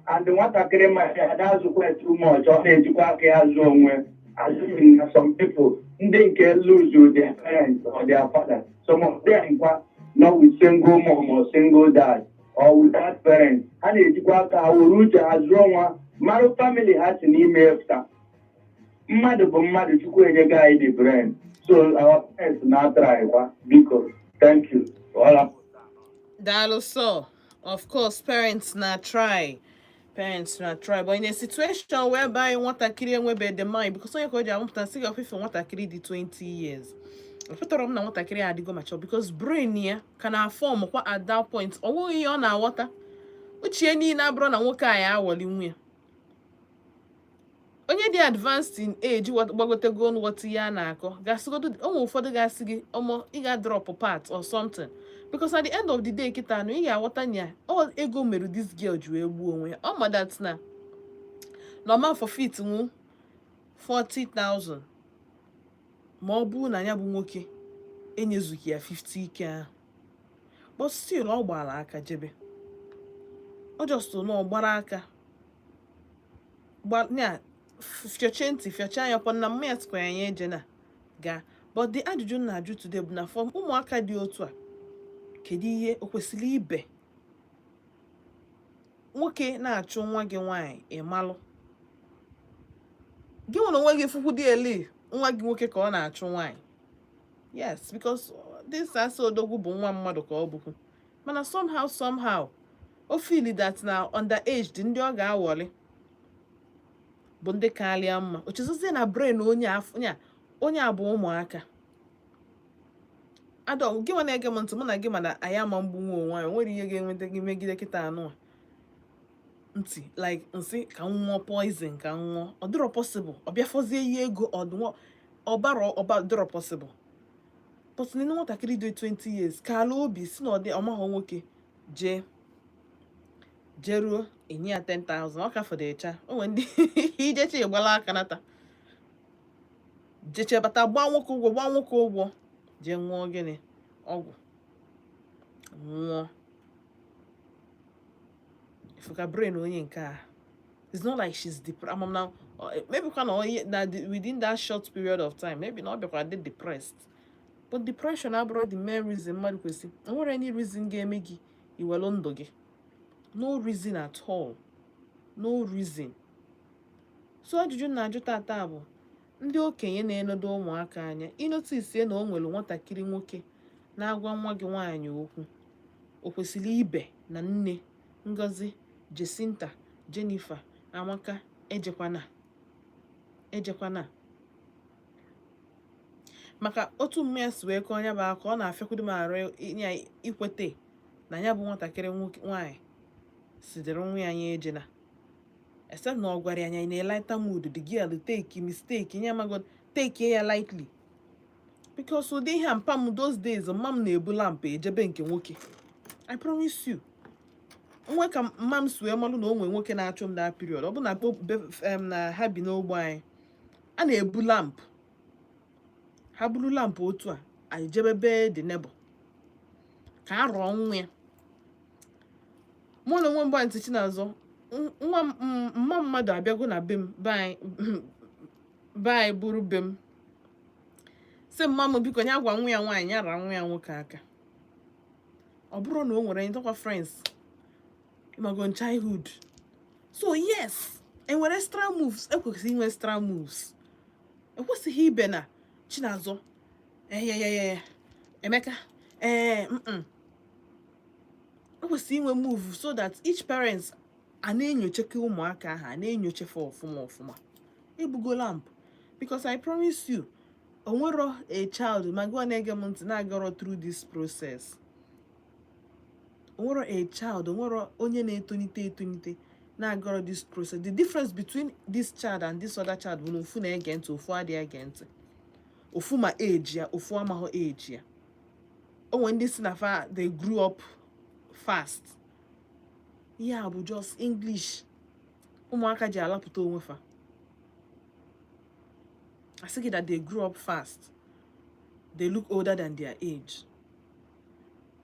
and nwatakịrị ma ya ada azụkwa too much, ọ na-ejikwa aka ya azụ onwe. Assuming na some people ndị nke lose their parents or their father, some of them kwa not with single mom or single dad or without parents, ha na-ejikwa aka ha were uche ha zụọ nwa, marụ family ha si n'ime pụta. Mmadụ bụ mmadụ, Chukwu enyego anyị the brain, so our parents na-atara kwa. Biko, thank you. Ọla. Daalụ. So of course parents na try, parents na try, but in a situation whereby nwatakịrị enwebe the mind, because onye ka o ji amụpụta sị gị ọfịfe nwatakịrị dị 20 years, pụtara m na nwatakịrị adịgo mature, because brain ya ka na form kwa at that point. Ọ nweghị ihe ọ na-aghọta, uche niile abụrụ na nwoke a ya awọli nwunye. Onye dị advanced in age gbagotego nghọta ihe a na-akọ gasịgodo onwe. Ụfọdụ ga-asị gị, ọmọ, ị ga drop part or something, because at the end of the day, kịta nụ, ị ga-aghọta na ya ọ ego mere this girl ji wee gbuo onwe ya. Ọ ma that na ọma forfeit nwu 40,000 ma ọ bụrụ na ya bụ nwoke enyezughị ya 50K ahụ, but still ọ gbara aka jebe. Ọ just na ọ gbara aka gba ya fịọchie ntị, fịọchie anya kwa na mma ya sịkwa ya ya eje na gaa. But the ajụjụ m na-ajụ today bụ na for ụmụaka dị otu a, kedu ihe o kwesịrị ibe nwoke na-achụ nwa gị nwaanyị? Ịmalụ gị nwere onwe gị fukwu dị eli nwa gị nwoke ka ọ na-achụ nwaanyị. Yes, because this asa odogwu bụ nwa mmadụ ka ọ bụkwu, mana somehow, somehow o feel that na underaged ndị ọ ga-awọli bụ ndị karịa mma. O chezozie na brain onye onye a bụ ụmụaka adọ. Gị nwa na-ege m ntị, mụ na gị mana anyị ama mgbunwe onwe anyị. O nwere ihe ga-enweta gị megide kịta anụ a ntị like nsị ka m ṅụọ poison, ka m ṅụọ. Ọ dịrọ possible. Ọ bịa fọzie ihe ego ọbara ọba dịrọ possible. But nne nwatakịrị dị 20 years ka ala obi si na ọ dị ọmahọ nwoke jee jeruo enye ya 10,000, ọ ka fọdụ ịcha. O nwere ndị ijeche ịgbala aka nata jeche bata gbaa nwoke ụgwọ, gbaa nwoke ụgwọ, jee ṅụọ gịnị, ọgwụ, nwụọ. Ifuka brain onye nke a, it's not like she's depressed. Amam na maybe kwa na onye na within that short period of time, maybe na ọ bịakwa dị depressed, but depression abụrụ the main reason mmadụ kwesị. O nwere any reason ga-eme gị iwelu ndụ gị? No reason at all, no reason. So ajụjụ m na-ajụ tata bụ, ndị okenye na-enodo ụmụaka anya, ịnotisie na o nwere nwatakịrị nwoke na-agwa nwa gị nwaanyị okwu, o kwesịrị ibe na nne Ngozi, Jacinta, Jennifer, Amaka ejekwana ejekwana? Maka otu mma ya si wee kọọ ya bụ aka, ọ na-afịakwudo m arụ ya ikwete na ya bụ nwatakịrị nwoke nwaanyị sidere nwa ya anya ejena, except na ọ gwara ya anya in a lighter mood. The girl take mistake nye amago, take ya lightly, because ụdị ihe a mpa m those days, mma m na-ebu lamp ejebe nke nwoke. I promise you, nwe ka mma m si wee malụ na o nwee nwoke na-achụ m that period. Ọ bụ na na ha bi n'ogbe anyị, a na-ebu lamp. Ha buru lamp otu a, anyị jebe be the neighbor ka a rụọ nwa ya. Mụ na onwe mgbe ntị Chinazọ, nwa mma mmadụ abịago na be m, be anyị, be anyị bụrụ be m, sị mma m biko ya gwa nwa ya nwaanyị ya ra nwa ya nwoke aka. Ọ bụrụ na o nwere anyị friends mago childhood. So yes, enwere extra moves, ekwesịghị inwe extra moves. Ekwesịghị ibe na Chinazọ eyeyeye Emeka ee ekwesịghị inwe move so that each parents a na-enyochekwa ụmụaka ahụ, a na-enyochefe ọfụma ọfụma. Ebugo lamp, because I promise you, onwero a child ma gị na-ege m ntị na-agarọ through this process. Onwero a child, onwero onye na-etonite etonite na-agarọ this process. The difference between this child and this other child bụ na ofu na-ege ntị, ofu adịghị ege ntị. Ofu ma age ya, ofu amaghị age ya. O nwere ndị si na fa they grew up fast. Ihe a bụ just English ụmụaka ji alapụta onwe fa. Asị gị that they grew up fast, they look older than their age.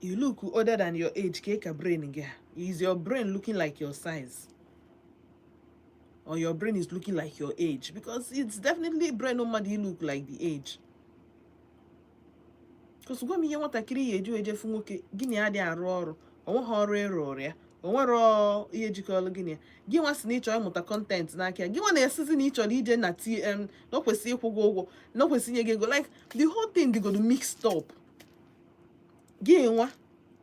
You look older than your age, ka ka brain gị ha? Is your brain looking like your size, or your brain is looking like your age? Because it's definitely brain mmadụ look like the age. Because gwa m ihe nwatakịrị ya eju ejefu nwoke gịnị ya adịghị arụ ọrụ, o nweghị ọrụ ịrụ ọrụ ya, o nwere ihe jikọrọ gịnị ya. Gị nwa sị na ịchọrọ ịmụta content n'aka ya, gị nwa na-esizi na ịchọrọ ije na TM, na o kwesịrị ịkwụ gị ụgwọ, na o kwesịrị inye gị ego. Like, the whole thing dịgodo mixed up. Gị nwa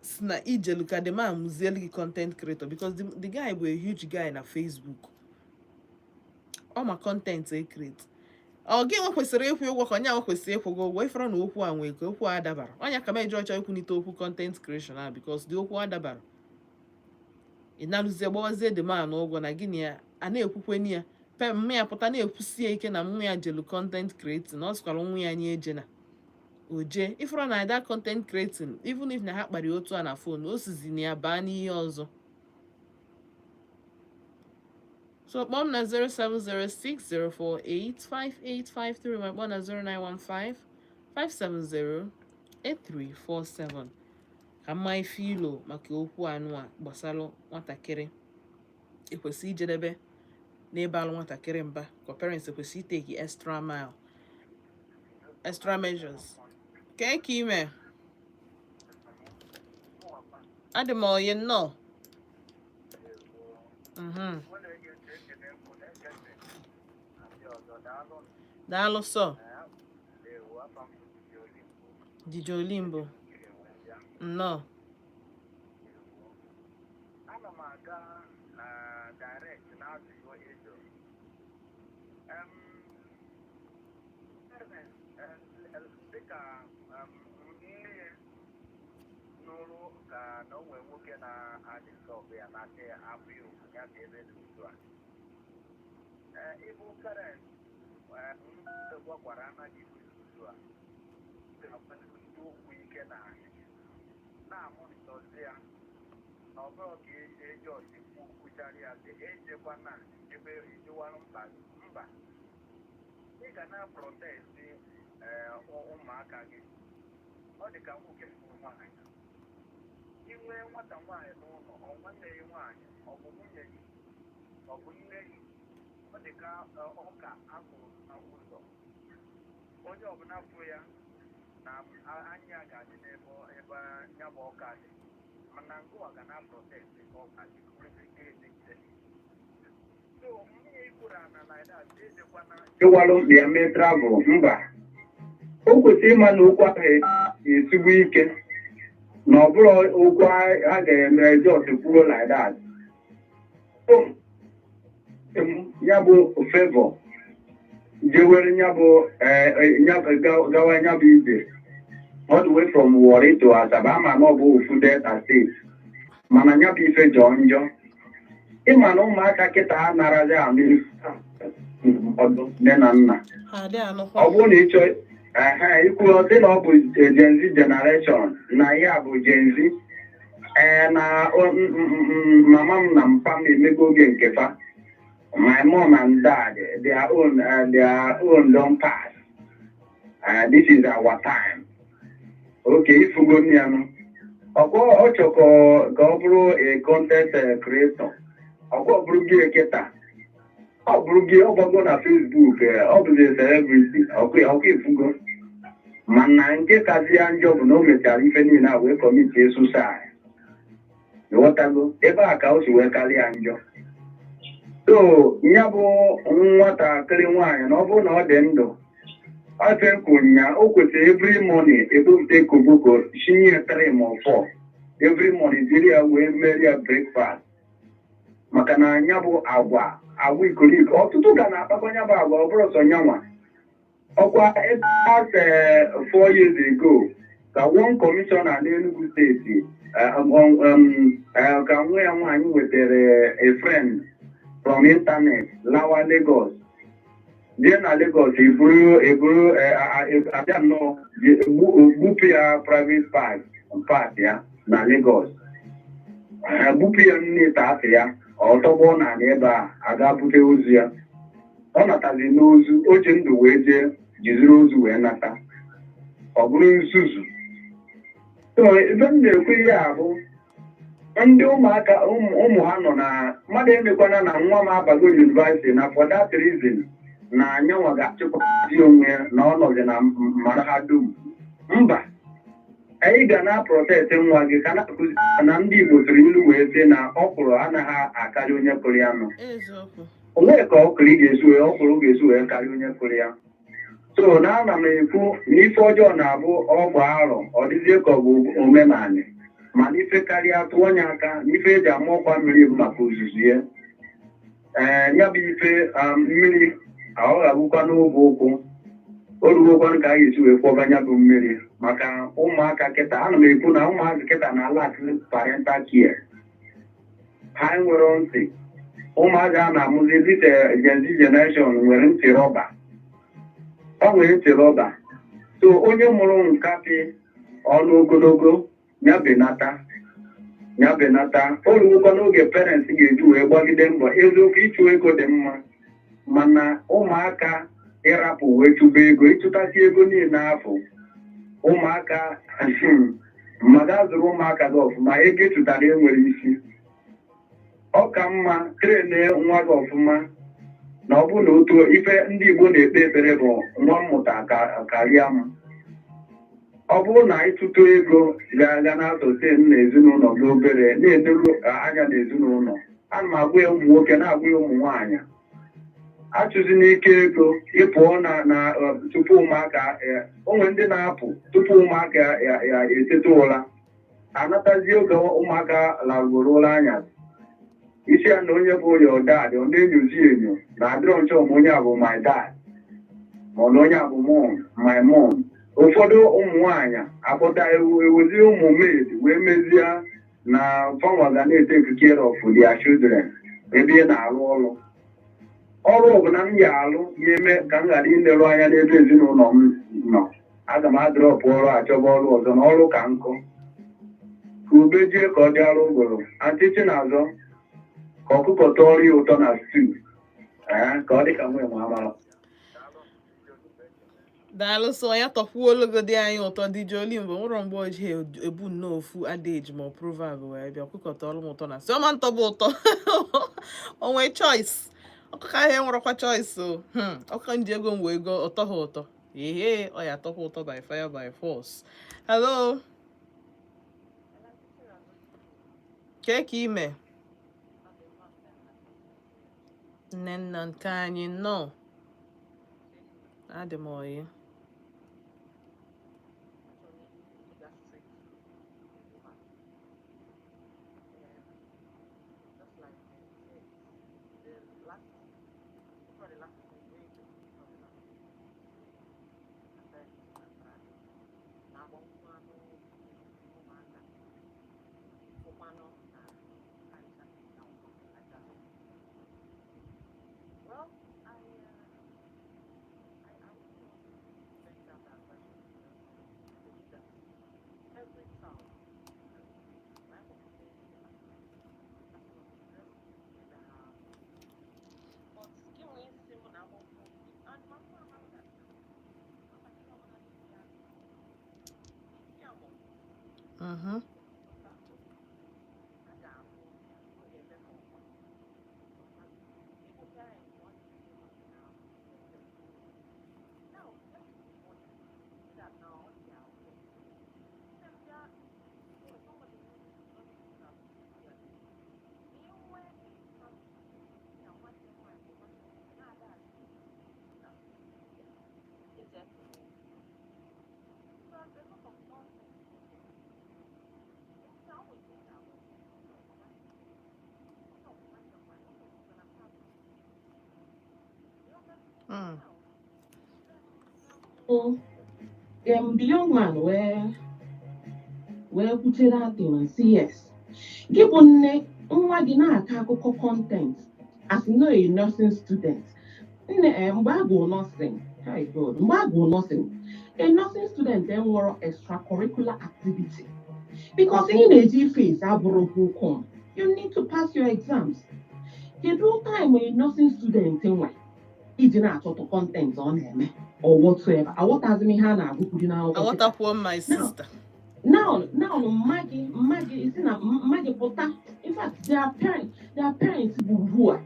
si na ijelu ka the man mụzielu gị content creator, because the guy bụ a huge guy na Facebook, ọ ma content e create. Ọ gị nwa kwesịrị ịkwụ ụgwọ ka onye ahụ kwesịrị ịkwụ gị ụgwọ? Ifere na okwu a nwee ka okwu a dabara ọnya ka m eji ọchọ ikwunite okwu content creation a, because the okwu a dabara. Ị narụzie gbawazie the man ụgwọ na gịnị ya a na-ekwukweni ya pe mma ya pụta na-ekwusie ike na nwa ya jelu content creating, na ọ sịkwara nwa ya nye eje na oje ifere na that content creating. Even if na ha kpara otu a na phone, o sizi na ya baa n'ihe ọzọ. So kpọọ m na 07060485853, ma kpọọ na 09155708347 ka mma ife ilo maka okwu anụ a gbasara nwatakịrị ekwesị ijedebe n'ebe alụ nwatakịrị mba, ka parents ekwesị iteki extra mile, extra measures. Kee ka ime? Adị m oyi nnọọ. Daalụ sọ. Dije Olimbo, nnọọ. Ana m aga na direct n'ajụjụ ị jụrụ. Parents, dịka nne ya nụrụ ka na o nwere nwoke na-adị sọbụ ya na-asị ya abụ ya okwu ya bụ ebe dị otu a. Ee, ịbụ parent gwakwara anaghị ibu otu a ga-akwalite okwu ike na na-amụnịtọzi ya na ọ bụrụ ka eji ọchị kwuchara ya sị ejekwana ebe ejewarụ mba mba. Ị ga na protect ụmụaka gị. Ọ dị ka nwoke bụ nwaanyị, inwe nwata nwaanyị n'ụlọ, ọ nwanne gị nwaanyị, ọ bụ nwunye gị, ọ bụ nne gị, ọ dị ka ọka akụrụ na ụzọ, onye ọbụla fụ ya na anya ga-adị n'ebe ebe ya bụ ọka dị. Mana ngụwa ga na protect ọka gị kwesịrị. So mmiri ikwuru ana like that, ejekwana Ịwalụ mkpi ya mee travel mba, o kwesịrị ịma na okwu ahụ esigbo ike, na ọ bụrụ okwu a ga-eme just kwuo like that. Ya bụ favor jewere ya bụ gawa ya bụ ije all the way from Warri to Asaba. Ama na ọ bụ ofu Delta State, mana ya bụ ife jọọ njọ. Ịma na ụmụaka kịta anarazi anụ ife ndụmọdụ nne na nna. Ha adị anụkwa. Ọ bụrụ na ị chọọ ehe ikwu, ọ sị na ọ bụ Gen Z generation, na ihe a bụ Gen Z, ee, na mama m na mpa m emego oge nke fa. My mom and dad, their own don pass. This is our time. Okay, ifugo nne ya nụ ọkwa ọ chọ ka ọ bụrụ a content creator. Ọkwa ọ bụrụ gị kịta, ọ bụrụ gị, ọ gbago na Facebook, ọ bụzi celebrity. Ọkwa ọkwa ifugo. Mana nke kazi ya njọ bụ na o mechara ife niile a wee commit suicide. Ịghọtago? Ebe a ka o si wee karịa njọ. So ya bụ nwatakịrị nwaanyị, na ọ bụrụ na ọ dị ndụ afe kwunya, o kwesịrị every morning ebupụta koboko shinye 3 ma 4 every morning, jiri ya wee merie ya breakfast, maka na anya bụ agwa agwa ikoliko ọtụtụ ga na-akpakọ ya bụ agwa. Ọ bụrụ sọ nyanwa ọkwa ebe ase 4 years ago ka one commissioner n'Enugu State, ka nwa ya nwaanyị nwetara a friend from internet lawa Lagos, jee na Lagos eburu eburu abịa nnọọ gbupụ ya private part ya na Lagos. Ha bupụ ya nne ite asị ya, ọ tọgbọ n'ala ebe a aga bute ozu ya. Ọ natazi n'ozu, o ji ndụ wee jee jiziri ozu wee nata. Ọ bụrụ nzuzu. So ebe m na-ekwu ihe a bụ ndị ụmụaka ụmụ ha nọ na mmadụ emekwana na nwa m abago university na for that reason na anyanwa ga-achịkwazi onwe ya na ọ nọzi na mahadum. Mba, anyị ga na protect nwa gị ka na-akụzi na ndị Igbo tụrụ ilu wee sị na ọkwụrụ anaghị akarị onye kụrụ ya nụ. Eziokwu. Onwee ka ọkụrụ ga-esi wee ọkwụrụ ga-esi wee karịa onye kụrụ ya. So na ana m ekwu na ife ọjọọ na-abụ ọgba arọ, ọ dịzie ka ọ bụ omenanị, mana ife karịa tụọ onye aka na ife eji ama ọkwa mmiri bụ maka ozuzu ya. Ee, ya bụ ife mmiri aghọghagbukwa n'oge ụkwụ o ruwokwanụ ka a ga-esi wee kwọba ya bụ mmiri maka ụmụaka kịta. Ana m ekwu na ụmụaka kịta na-alack parental care. Ha nwere ntị ụmụaka a na-amụzi this Gen Z generation nwere ntị rọba, ọ nwere ntị rọba. So onye mụrụ nkapị ọnụ ogologo ya benata, ya benata. O ruwokwa n'oge parents ga-eji wee gbagide mbọ. Eziokwu, ịchụ ego dị mma, mana ụmụaka ịrapụ wee chụba ego, ịchụtasị ego niile afọ ụmụaka mmadụ azụrụ ụmụaka gị ọfụma, ego ịchụtara enwere isi. Ọ ka mma train nwa gị ọfụma na ọ bụrụ na otu ife ndị Igbo na-ekpe ekpere bụ nwa mmụta karịa m. Ọ bụrụ na ịtụtụ ego ga-aga na-asọte na ezinụlọ gị obere na-eneru anya n'ezinụlọ. Ana m agwa ya ụmụ nwoke, na-agwa ya ụmụ nwaanyị, achụzi n'ike ego ịpụọ na tupu ụmụaka. Onwe ndị na-apụ tupu ụmụaka ya eteta ụra, anatazi oge ụmụaka larugoro ụra anyasị. Isi ya na onye bụ your dad, ọ na-enyozi enyo na adịrọ nchọ ma onye a bụ my dad ma ọ na onye a bụ mom, my mom. Ụfọdụ ụmụ nwaanyị akpọta ewezi ụmụ maid wee mezie na fanwa ga na-etake care of their children ebe ị na-arụ ọrụ. Ọrụ ọbụla m ya alụ ga-eme ka m ghara ileru anya n'ebe ezinụlọ m nọ, aga m adropụ ọrụ, achọba ọrụ ọzọ na ọrụ ka nkụ ka ube jie ka ọ dị arụ ụgụrụ. Aunty Chinazọ, ka ọkụkọ tọọrọ ya ụtọ na stew, ee, ka ọ dị ka nwe nwe amara. Daalụ. So ya tọkwuo ologodi anyị ụtọ dị joli mgbe nwụrọ mgbe oji ebu nnọọ ofu adage ma ọ proverb wee bịa ọkụkọ tọọrọ m ụtọ na si ọma ntọ bụ ụtọ onwe choice. Ọkụkọ ahụ enwerọkwa choice o. Ọkụkọ nji ego m wee go ụtọ ha ụtọ ehe, ọ ya atọkwa ụtọ by fire by force. Hello, kee ka ime nne nna nke anyị? Nnọọ, adị m oyi. So, the young man wee kwuchere that thing and say yes. Gị bụ nne nwa gị na-akọ akụkọ content as no a nursing student. Nne, mgbe a gụrụ nursing, hi God, mgbe a gụrụ nursing, a nursing student enwero extracurricular activity. Because ihe na-eji face abụrụ ụkwụ. You need to pass your exams. Kedu time a nursing student nwe iji na-achọtụ content ọ na-eme or whatsoever? Aghọtazi m ihe a na-agụkwuri n'akwụkwọ kịta. Aghọtakwuo m, my Now, sister. now mma gị isi na mma gị pụta. In fact, their parents bụ ugbu a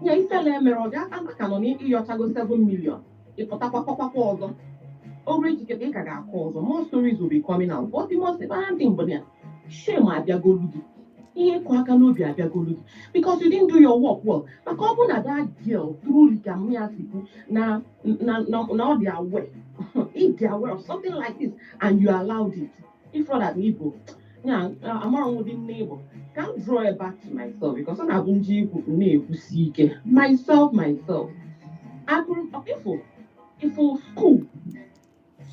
ya ifele mere ọ ga aka nọ n'ịyọchago 7 million, ịpụtakwa kwakwa ọzọ oru ejikere ị ka ga-akọ ọzọ. More stories will be coming out, but the most important thing bụ na shame abịagolu gị, ihe ịkụ aka n'obi abịagolu gị, because you didn't do your work well. Maka ọ bụ na that girl truly, ka m ya si kwu, na ọ dị aware, if they are aware of something like this and you allowed it, if not that Igbo ya amara m ụdị nne Igbo. Ka m draw it back to myself, because ọ na-abụ nji ikwu m na-ekwusi ike myself agụrụ ifo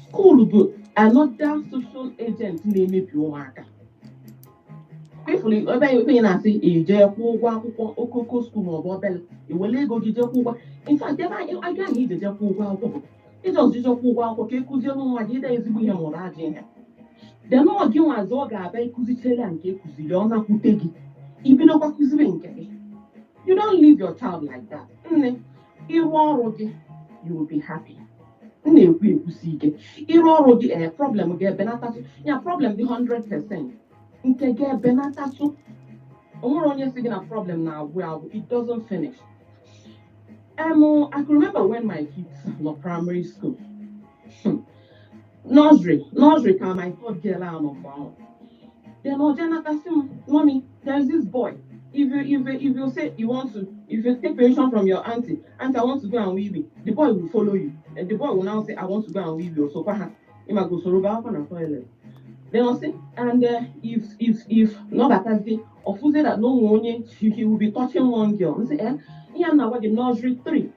school bụ another social agent na-emebi ụmụaka. Ifuru ebe ị na-asị ije kwụọ ụgwọ akwụkwọ okoko school maọbụ obele, iwere ego gị jee kwụọ ụgwọ. In fact, ebe anyị aga ahụ ije jee kwụọ ụgwọ akwụkwọ bụ ịjọs jije kwụọ ụgwọ akwụkwọ ka ekụziere nwa gị ide ezigbo ihe maọbụ ajọ ihe. Then ọ gị nwazi ọ ga-abịa ịkụzichere ya nke ekụziri, ọ nakwute gị, ibidokwa kụziri nke gị. You don't leave your child like that. Nne, ịrụ ọrụ gị, you will be happy. M na-ekwu ekwusi ike, ịrụ ọrụ gị, ee, problem ga-ebenatatụ ya. Problem dị 100%, nke ga-ebenatatụ. O nwere onye si gị na problem na-agwụ agwụ? It doesn't finish. I can remember when my kids nọ primary school. Nursery ka my third girl ahụ nọ mgbe ahụ. Then ọ nata sị m, "Mommy, there is this boy. If you say you want to, if you take permission from your auntie, 'Auntie, I want to go and wee wee,' the boy will follow you. And the boy will now say, 'I want to go and wee wee.' So ha, ịma go soro gaa na toilet." Then ọ sị, and if nọbatazie, ọfụzie that no onye, he will be touching one girl. M sị, eh, ihe a na-agwa gị, nursery 3,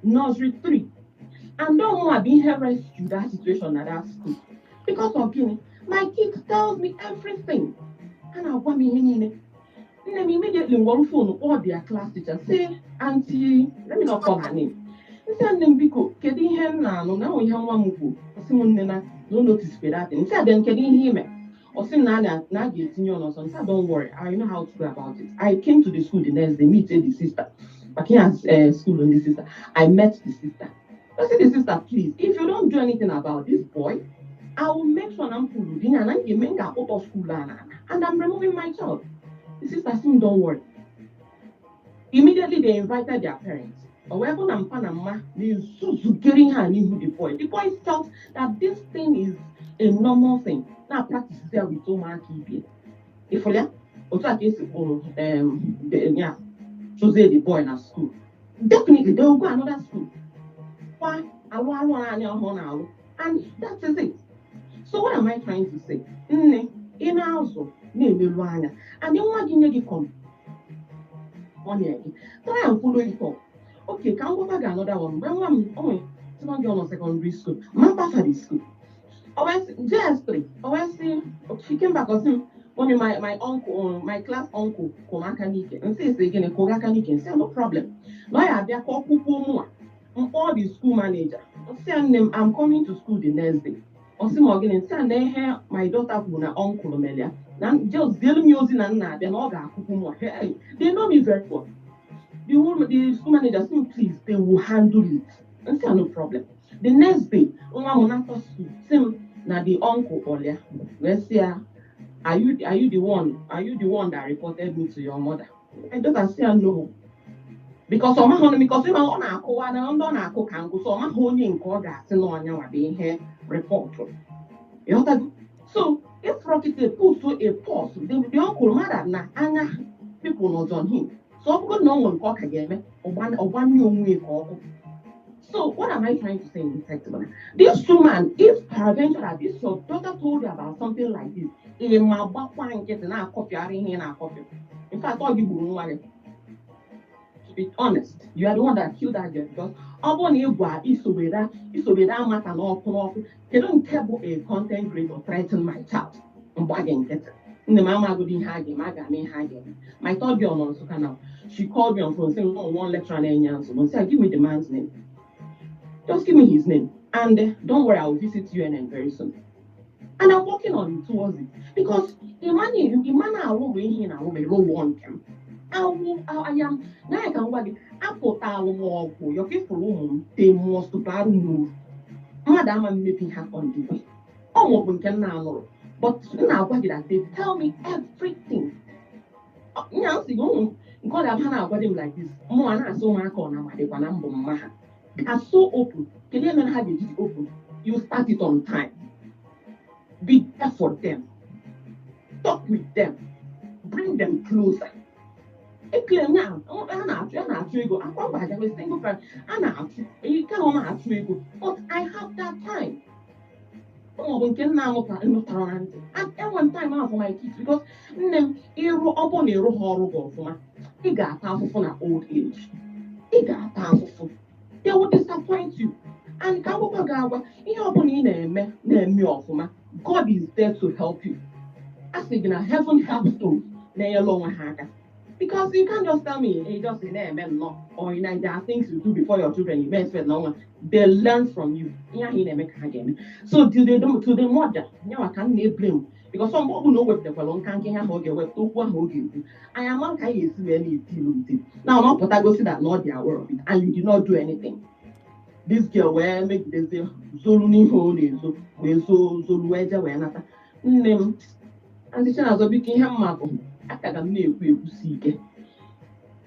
nursery 3. And don't want be ihe rescue that situation at that school. Because of gịnị? My kid tells me everything. Ha na-agwa m ihe niile. Nne m, immediately ngwọrọ phone kpọọ their class teacher, say, "Auntie," let me not call her name. Nsị, "Nne m, biko, kedu ihe m na-anụ na ihe nwa m kwuru?" Ọsị m, "Nne, na no notice for that thing." Nsị a, "Then kedu ihe ime?" Ọ sị m na a ga-etinye ọnụ ọzọ. Nsị a, "Don't worry, I know how to go about it." I came to the school the next day, meet the sister. Maka ihe school ndị sister. I met the sister. I said, "The sister, please, if you don't do anything about this boy, I will make sure na m kwuru di na m ga-eme, m ga-akpọtọ school a na and I'm removing my child." The sister sị, "Don't worry." Immediately they invited their parents. O wee bụ na mpa na mma na-ezuzugere ihe a n'ihu the boy. The boy felt that this thing is a normal thing. Na practice there with ụmụaka ibie. Ịfụrụ ya? Otu a ka esi kpụrụ ya chụzie the boy na school. Definitely they will go another school. Kwa alụ alụ naanị ọhụrụ na-alụ. And that is it. So what am I trying to say? Nne, ị na-azụ na-emelu anya. And nwa gị nye gị kọm ọ nye gị. Try and follow it up. Okay, ka m gwakwa gị another one. Mgbe nwa m, o nwere second girl nọ secondary school, ma pasa the school. O wee sị, JS3, o wee sị, she came back, ọ sị m, "Mommy, my uncle, my class uncle kụrụ m aka n'ike." Nsị, esi gịnị kụrụ aka n'ike? Nsị, "No problem." Na ọ ya abịa ka ọ kwụkwuo mụnwa. Mkpọọ the school manager. Nsị ya, "Nne m, I'm coming to school the next day." Ọ sị m, "Ọ gịnị?" Nsị ya na ihe my daughter kwuru na uncle mere ya. Na just zielu m ya ozi na nna abịa na ọ ga-akwụkwụ mụnwa. Hey, they know me very well. The school manager sị m, "Please, they will handle it." Nsị ya, "No problem." The next day, nwa m nata school, sị m na the uncle kpọrọ ya wee sị ya, Are you the one that reported me to your mother?" My daughter sị ya no. Because ọ maghị, because ịma ọ na-akụwa na ndị ọ na-akụ ka nkụ, so ọ maghị onye nke ọ ga-asị na ọnya nwa bụ ihe report. Ịghọtago? So if Rocket put a pause, the uncle mara na anya people nọ on him. So ọ bụrụ na ọ nwere nke ọ ka ga-eme, ọgbanye onwe ya ka ọkụ. So what am I trying to say in effect? This woman, if peradventure that this your daughter told you about something like this, ị ma gbakwa nkịtị na-akọpịarị ihe ị na-akọpị. In fact, ọ gị gburu nwa gị. To be honest, you are the one that killed that girl, because ọ bụrụ na ị gwa isobere amata n'ọkụ n'ọkụ, kedu nke bụ a content creator threaten my child? Mgba gị nkịtị. Nne m, amagodi ihe a ga-eme, a ga-eme ihe a ga-eme. My third girl nọ Nsụka now. She called me on phone saying, "Oh, one lecturer na-enye ya nsogbu." Nsị, "Give me the man's name. Just give me his name. And don't worry, I will visit UNN very soon." And I'm working on it towards it because ịma na-alụ bụ ihe ị na-alụ ma ịlụwọ nke m. Awụ I am na ya ka m gwa gị, apụtalụ m ọgwụ yọka ịfụrụ ụmụ m, they must bara m uru. Mmadụ ama mmebi ha on the way. Ọ nwebụ nke m na-alụrụ, but m na-agwa gị that they tell me everything. Nya m sị gị, ụmụ m nke ọ ga-abụ ha na-agwa dị m like this, mụ a na-asị ụmụaka ọ na-amadịkwa na mbụ mma ha. They are so open. Kedu ihe mere ha ga-eji dị open? You start it on time, be there for them, talk with them, bring them closer. Ekele nya a na-achụ, a na-achụ ego akwa mgbe aja single parent a na-achụ ike na ọ na-achụ ego, but I have that time. Ọ bụ nke nna nụtara na ntị. Enwe m time ahụ for my kids because nne m ịrụ ọ bụ na ịrụ ha ọrụ gị ọfụma, ị ga-ata afụfụ na old age. Ị ga-ata afụfụ. They will disappoint you. And ka akwụkwọ ga-agwa ihe ọbụla ị na-eme na-eme ọfụma, God is there to help you. A sị gị na heaven helps those na-enyere onwe ha aka, because you can't just tell me you just na-eme nnọọ or you know, there are things you do before your children, you may expect na nwa they learn from you. Ihe ahụ ị na-eme ka ha ga-eme. So to the mother, nyanwa ka m na-eblame, because mgbe ọbụla o wepụtakwara nka nke ihe ahụ ọ ga-ewepụta, okwu ahụ ọ ga-ekwu, anyị ama ka anyị ga-esi wee na-etilu ntị na ọ pụtagosi that not they aware of it and you did not do anything. This girl wee megidezie zolu n'ihe ọ na-ezo, wee zoo zolu wee jee wee nata. Nne m, Aunty Chinazọ, biko, ihe mma bụ aka ga m na-ekwu ekwusi ike,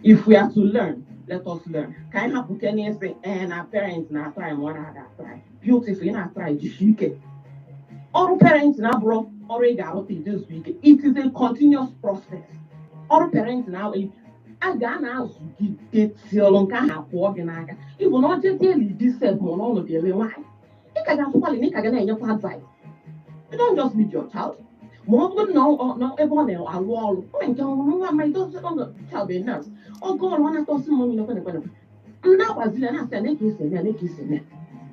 if we are to learn, let us learn. Ka anyị hapụ ke n'ịsị ee na parents na-atry ma ọ na-ada atry. Beautiful, ị na-atry, jisie ike. Ọrụ parents na-abụrụ ọrụ ị ga-arụta ijezu ike. It is a continuous process. Ọrụ parents na a ga na-azụgide till nke ahụ apụọ gị n'aka. Ịbụ na ọ jezie di sef, ma ọ n'ọnọdụ ele nwaanyị, ị ka ga-afụkwali na ị ka ga na-enyekwa advice. You don't just leave your child. Ma ọ bụrụ na na ebe ọ na-alụ ọrụ o nwere nke ọrụ nwa ma idozi ọnụ child a nurse oge ọrụ ọ na-atọsị m nekwe nekwe nekwe, m na-agbaziri ya, na-asị ya na-eke esi eme ya, na-eke esi eme ya.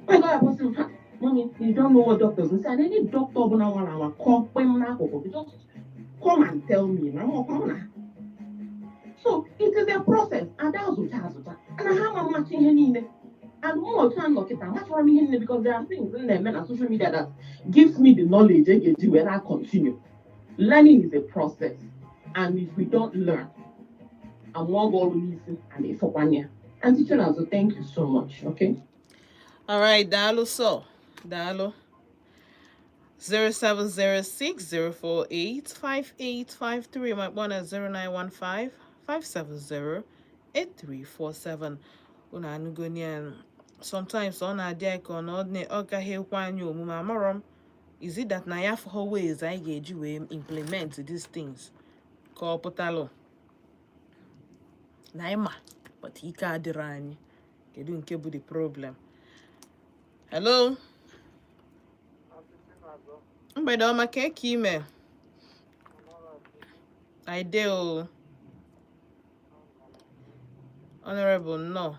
Onye ga akwụsị m ha, "Mommy, you don't know what doctors." Nsị ya na any doctor ọbụla nwara anwa kọọ kpe m n'akụkụ, just come and tell me na m ọkwa mụ na ha. So it is a process. Ada azụcha azụcha na ha ama mmachi ihe niile. And mụ otu a nọ kịta, amachọrọ m ihe niile because there are things m na-eme na social media that gives me the knowledge e ga-eji wee na continue. Learning is a process, and if we don't learn, amụọ gị ọrụ n'isi and ịfọkwanye ya. Aunty Chinazụ, thank you so much, okay? All right, daalụ so. Daalụ. 0706 048 5853. My one is 0915 570 8347. Unu anụgo ya. Sometimes ọ na-adị anyị ka ọ na ọ gaghị ekwe anyị omume. Amarọ m. Is it that na ya afụghọ ways anyị ga-eji wee implement these things, ka ọ pụtalụ na anyị ma, but ike adịrọ anyị? Kedu nke bụ the problem? Hello, mgbede ọma. Ka eke ime? I dey o. Honorable, nnọọ.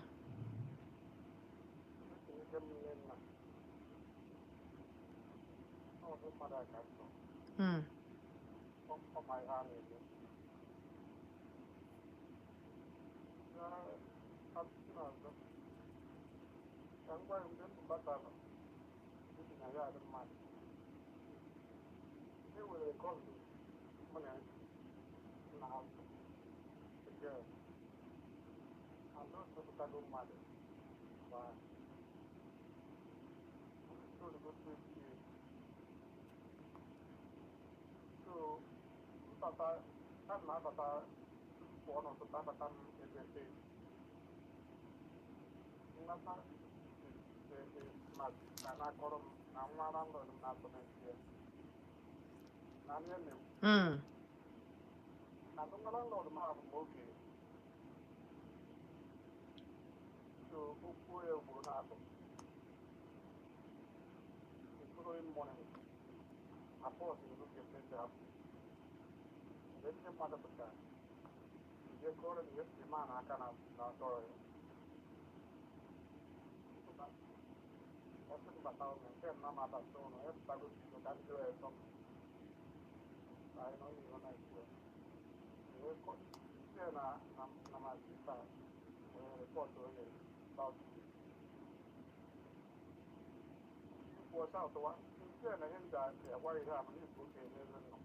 Site na ihe m ga-agwa ihe a bụ n'ịbụ okenye n'ebe m nọ,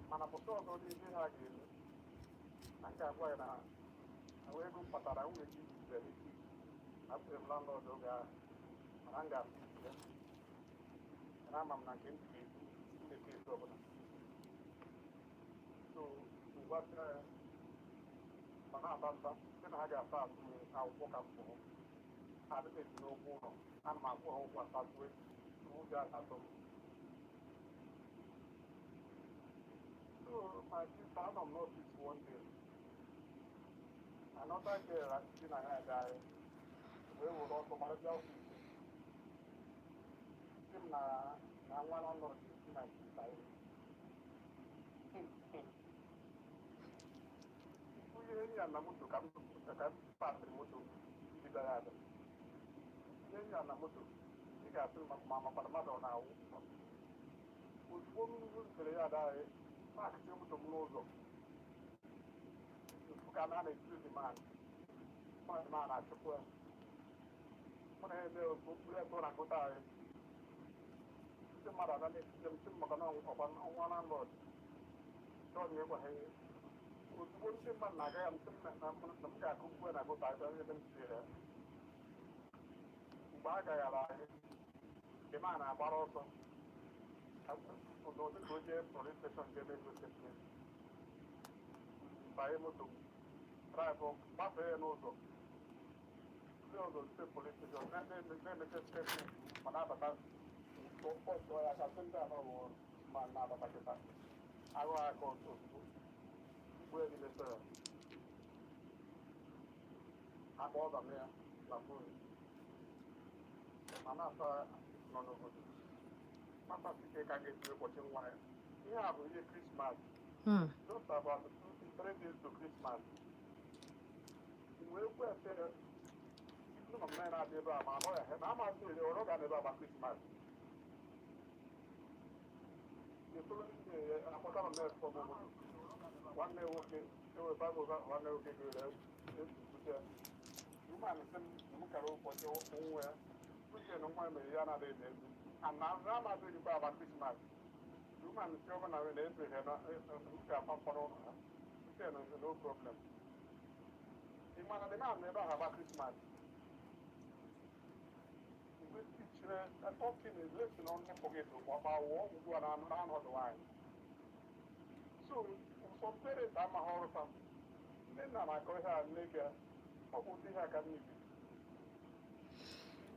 mana pụta ọzọ dị ihe ha ga-eme na m ga-agwa ya na ahụ ego m kpatara m nwere ike iji zere isi asịrị m landlord oge ahụ, mana m ga-asị isi ya, mana ama m na nke m ga-ebu mmekọ esi ọbụla. So ngwasịa ya ma na-aba mba sị na ha ga-asa atụ m akwụkwọ ka m pụọ. Adị m esi n'ụgwọ ụlọ, ana m akwụ ha ụgwọ asatụe ụjọ asatọ m. So my sister, anọ m n'ọfịs one day, another girl si na ya agaghị wee were ọsọ mara bịa ọfịs, sị m na nwa landlord si na sister ya ihe enyi ya na moto ka m pasịrị moto ndị bịara abịa. Ihe enyi ya na moto, ị ga-asị ma makwara mmadụ ọ na-awụ. Ozugbo m rutere ya adaghị paakị moto m n'ụzọ ka na na-etiri the man ma na-achụpụ ya. Mụ na ya eme otu mkpụrụ ebe ọ na-agụta anyị, ndị mmadụ abịa na-etite m sị m maka na ọkwa nwa landlord chọọ na ịgwa ha ihe. Ozugbo ndị mmadụ na-aga ya, m sị m na m ga-akụ mkpu ya na gụta ebe m tinyere ya. Mgbe a gaghara anyị, the man na-agbara ọsọ ụdị ka o jee police station jee mee statement, banye moto drive gbafee ya n'ụzọ ndị ọzọ site police station na-emeche statement ma na-abata kpọtụọ ya aka sị ndị anọ bụ ma na-abata kịta agụ aka ọsọ ozugbo mgbe ya n'ime sel akpa ọba m ya na phone ma na-asa nọ n'obodo mapasike ka ga-esi ụbọchị nwa ya. Ihe a bụ ihe Krismas, just about 2, 3 days to Christmas. Wee kwe ese ndị nọ m na-abịa ebe a ma anọ ya na amasị ere ọrụ ga ebe a ma Krismas. Akpọtara m na-efọ m obodo nwanne nwoke ewe baịbụl, nwanne nwoke gere ebute woman sị m na m kara ụbọchị nwa ya uche na nwa mere ya na-adịghị n'elu ana amasị erikwa agba Krismas. Woman sị ọ bụ na na-ebeghị na m ga-akpa mkpọrọ ụlọ ha uche na no problem. Ị mana dị na ebe ahụ agba Krismas mgbe tichere talking is listen on forget ma wụọ ọgwụgwụ a na anọdụ nwaanyị. So some parents amaghị ọrụ fa. Ndị nna na-akọ ihe a, nne gị ọ bụ ụdị ihe a ka nne gị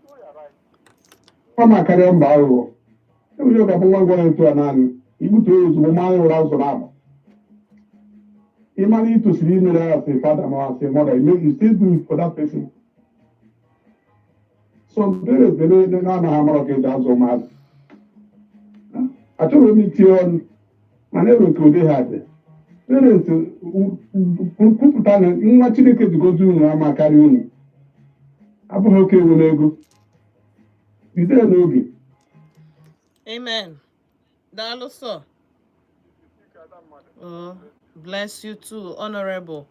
know ya right. Ọ ma karịa mba aghụghọ enwere ụka bụ nwa ngwọrọ etu a naanị igbutuo ya ozugbo maa ya ụra ụzọ na-aba. Ị mara ị tosiri imere ya as a father ma as a mother, you still do it for that person. Some parents dey na-anaghị amara ka eji azụ ụmụazị. Achọghị m itinye ọnụ, mana enwere ka ụdị ha dị. Parents kwupụta na nwa Chineke ji gozi unu ama karịa unu abụghị oke ewu n'ego bido ya n'oge. Amen. Daalụ sọ. Ike ada mmadụ. Oh, bless you too, Honorable.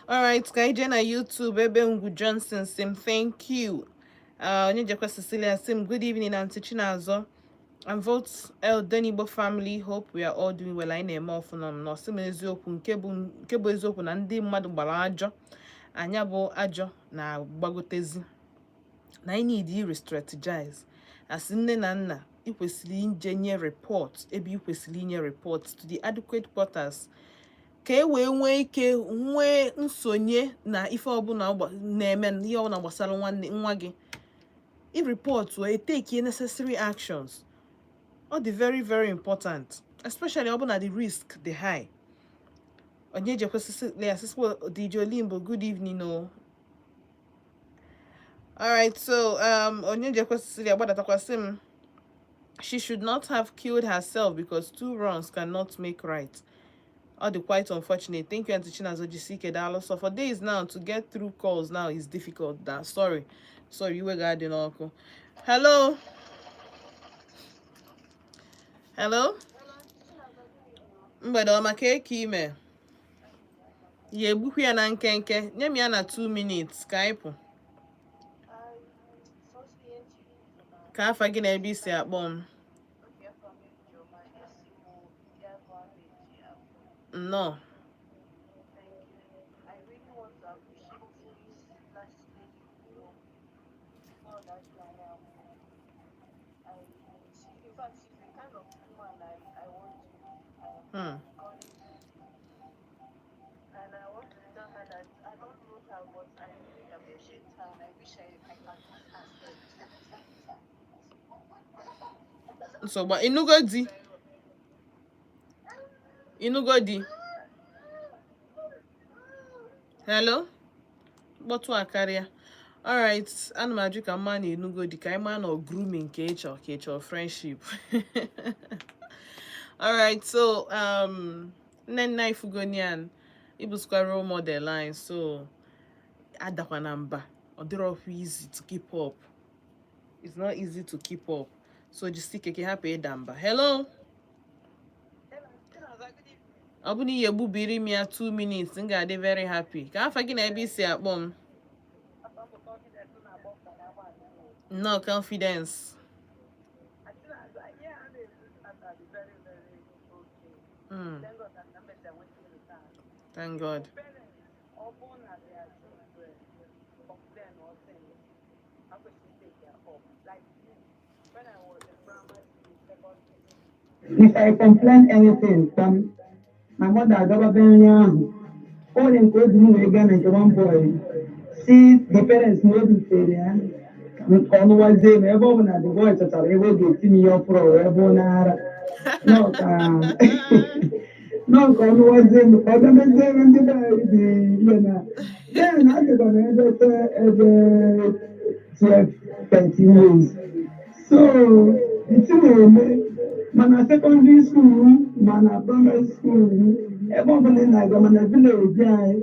All right, ka anyị jee na YouTube ebe Ngwu Johnson sim thank you. Onye jekwa Cecilia sim, good evening, Auntie Chinazọ and Vote El Denigbo family. Hope we are all doing well. Anyị na-eme ọfụma m na ọsị m eziokwu nke bụ eziokwu na ndị mmadụ gbara ajọ anya bụ ajọ na-agbagotezi na anyị need i re-strategize as nne na nna. Ị kwesịrị ije nye report ebe ị kwesịrị inye report to the adequate quarters ka e wee nwee ike nwee nsonye na ife ọbụla na-eme, ihe ọbụla gbasara nwanne nwa gị. I report wee take necessary actions. Ọ dị very very important, especially ọ bụ na the risk dị high. Onye jekwesịsị ya sịsị DJ Olimbo, good evening o. Alright, so onye jekwesịsị ya gbadatakwasị m, she should not have killed herself because two wrongs cannot make right. Ọ dị quite unfortunate. Thank you, Auntie Chinazo. Jisike, daalụ. So for days now, to get through calls now is difficult. That sorry, sorry, iwe ga-adị n'ọkụ. Hello, hello, mgbede ọma. Ka eke ime ya egbukwu ya na nkenke, nye m ya na 2 minutes ka anyị pụ. Ka afa gị na ebe isi akpọ m? Okay, from Ejoma, esi m Idiago Amechi akpọ. Nnọọ. Thank you. I really want to appreciate this last lady who God that I am. In fact, she's the kind of woman I want to be. I am going to be. And I want to tell her that I don't know her, but I really appreciate her and I wish I can meet her self. Nsogbu. Ịnụgo di? Ịnụgo di? Hello? Mkpọtụ a karịa. Alright, ana m ajụ ka mma na ịnụgo di, ka anyị maa na ọ grooming ka ị chọọ, ka ị chọọ friendship. Alright, so nne nna ifugonian ịbụzikwa role model anyị, so adakwana mba. Ọ dịrọkwa easy to keep up. It's not easy to keep up, so jisi ike ka ị hapụ ịda mba. Hello? Ọ bụ na ihe egbubiri m ya 2 minutes, m ga-adị very happy. Ka afa gị na ebe isi akpọ m? Nnọọ, Confidence. Thank God. Ọ bụrụ na their children complain or things, ha kwesịrị take their up. Like me, when I was in primary school, secondary school, If I complain anything, from my mother agababe onye ahụ, o nwere nke obi m wee gaa na nke one boy, si the parents na obi tere ya ka ọ nụwazie m, ebe ọ bụ na the boy chọtara ebe ọ ga-eti m ihe ọfụrụ wee bụ n'ara nọ ka nọ ka ọ nụwazie m, ka ọ bịa meziere ndị be anyị dị ihe na then adịkwa m ebe ebe 12 13 years. So the thing na-eme mana secondary school, mana primary school, ebe ọbụla ị na-aga, mana village anyị,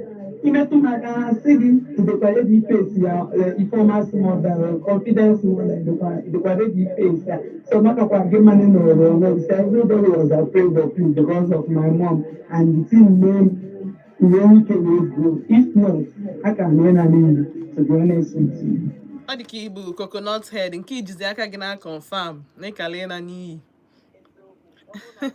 imetụ m aka, ha sị gị, "Ịdịkwa ready face ya?" Ifeọma mother, Confidence mother, ịdịkwa ready face ya? So makakwa gị mmanụ nọrọ onwe gị. So everybody was afraid of you because of my mom, and the thing made nwee ike wee grow. If not, a ka m na n'iyi, to be honest with you. Ọ dị ka ibu coconut head nke ijizi aka gị na confirm na ịkala ịna n'iyi. Eziokwu, ọ bụrụ na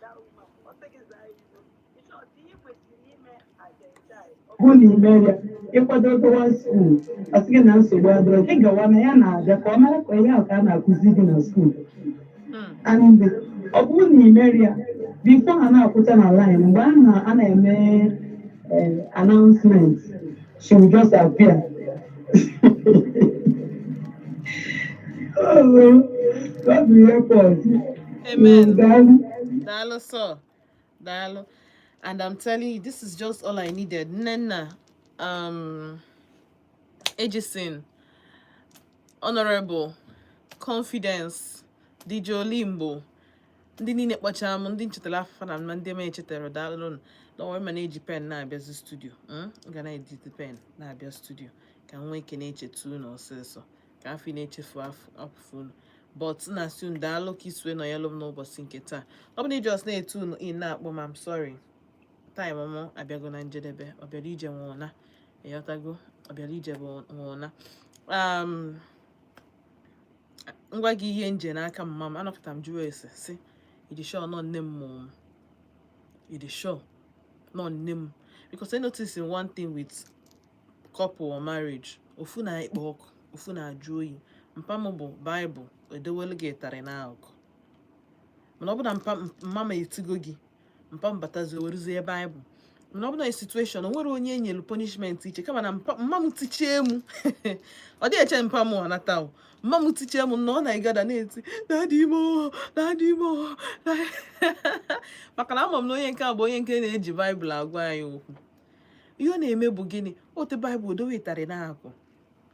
that woman, ọ sị gị zaa ilu. In short, ihe ị kwesịrị ime as a child, ọ Hụ na ime ya ịkwado gawa school, ọ sị gị na nsogbu adịrọ gị, gawa na ya na-abịa ka ọ mara ka ihe ahụ ka a na-akụzi gị na school. And ọ bụrụ na imeri ya, before ha na-akwụcha na line, mgbe a na-eme announcement, she will just appear. Oh, that's the airport. Amen. Daalụ. Daalụ sir. Daalụ. And I'm telling you, this is just all I needed. Nnenna, Ejison, Honorable, Confidence, DJ Olimbo, ndị niile kpọchara m, ndị nchetara afa na ndị m echetara, daalụ. Don't worry, ma na-eji pen na-abịazi studio. M ga na-edite pen na-abịa studio ka m nwee ike na-echeta unu ọsịsọ, ka afọ ị na-echefu afọ unu. But na-asị unu daalụ ka isue nọnyelụ m n'ụbọchị nke taa. Ọ bụ na ị just na-etu unu in na-akpọ m, I'm sorry, time m abịago na njedebe. Ọ bịara ije nwụna, ịghọtago? Ọ bịara ije bụ nwụna. Ngwa gị, ihe nje n'aka mma m anọkọta m jụọ ese si, "Ịdị sure nọ nne m mụrụ m? Ịdị sure nọ nne m?" Because I notice one thing with couple or marriage: ofu na-ekpo ọkụ, ofu na-ajụ oyi. Mpa m bụ Baịbụl edowelu gị ịtarị n'akụkụ, mana ọ bụ na mpa mma m etigo gị, mpa m batazi weruzie Baịbụl. Mana ọ bụ na situation o nwere onye enyelu punishment iche, kama na mpa mma m tichie m, ọ dị eche mpa m ọ nata o. Mma m tichie m na ọ na-egada na-eti, "Daddy mo, daddy mo," maka na ama m na onye nke a bụ onye nke na-eji Baịbụl agwa anyị okwu. Ihe ọ na-eme bụ gịnị? Ote Baịbụl dowe ịtarị n'akụ,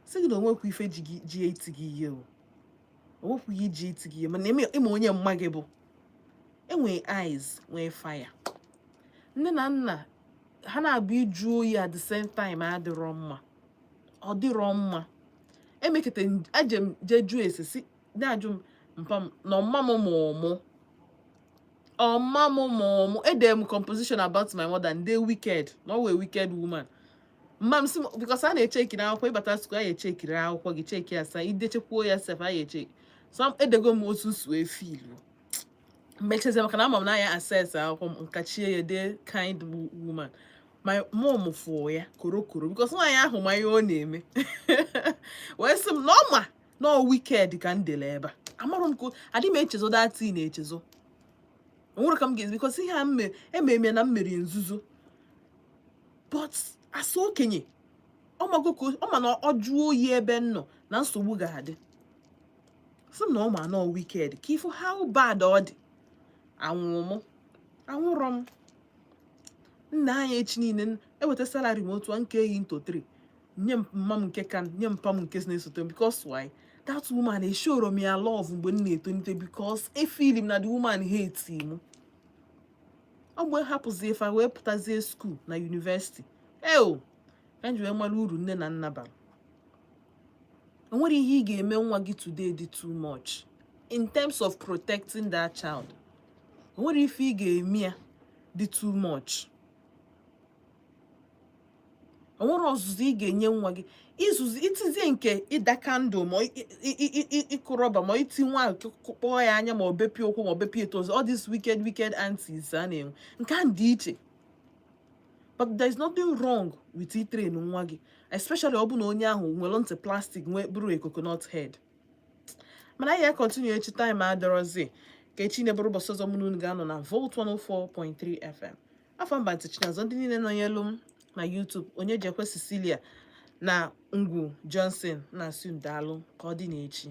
sị gị na onwekwa ife ji gị ji eti gị ihe, o onwekwa iji eti gị ihe, mana ịma onye mma gị bụ enwee eyes nwee fire. Nne na nna ha na-abụ ịjụ oyi at the same time adịrọ mma, ọ dịrọ mma. Emekete aje m jee jụọ ese si na-ajụ m mpa m na ọmma m mụrụ mụ, ọmma m mụrụ mụ. Ede m composition about my mother, ndị wicked na ọ wee wicked woman. Mma m sị m, because a na-echeki n'akwụkwọ ịbata school, a ga-echekiri akwụkwọ gị, cheki ya, sa idechekwuo ya sef, a ga-echeki. So edego m otu si wee filu mmechezie, maka na ama m na ya assess akwụkwọ m, nkachie ya, dee "kind woman". My mom fụọ ya korokoro, because nwaanyị ahụ ma ihe ọ na-eme, wee sị m na ọ ma na ọ wicked ka m dele ebe a. Amarụ m ka adị m echezo that na-echezo onwere ka m ga-ezi, because ihe a mme ememe na m mere nzuzo. But asa okenye, ọ mago ka ọ ma na ọ jụọ oyi ebe m nọ na nsogbu ga-adị. Sị m na ọ ma na ọ wicked, ka ifu how bad ọ dị. Anwụ mụ anwụrọ m nna anyị echi niile eweta salary m otu a nke eyi into 3, nye m mma m nke ka nye mpa m nke si na-esote m. Because why? That woman eshoro m ya love mgbe m na-etolite, because efili m na the woman hate m. Ọ mgbe hapụzie fa wee pụtazie school na university eo ka m ji wee mara uru nne na nna bara. O nwere ihe ị ga-eme nwa gị today dị too much in terms of protecting that child. O nwere ife ị ga-eme ya dị too much. O nwere ọzụzụ ị ga-enye nwa gị, ịzụzụ itizie nke ịda kandụl, ma ịkụ rọba, ma iti nwa ahụ kpọọ ya anya, ma ọ bepie ụkwụ, ma ọ bepie toes. All these wicked, wicked aunties a na-enwe, nke a dị iche. But there is nothing wrong with itrain nwa gị, especially ọ bụ na onye ahụ nwere ntị plastic, nwee bụrụ a coconut head. Mana anyị ga-continue echi, time adọrọzi. Ka echi na-ebụrụ ụbọchị ọzọ mụ na unu ga-anọ na Volt 104.3 FM. Afọ mba ntị Chinazọ, ndị niile nọnyelu m na YouTube, onye jekwe Cecilia na Ngwu Johnson, na-asị unu daalụ. Ka ọ dị n'echi.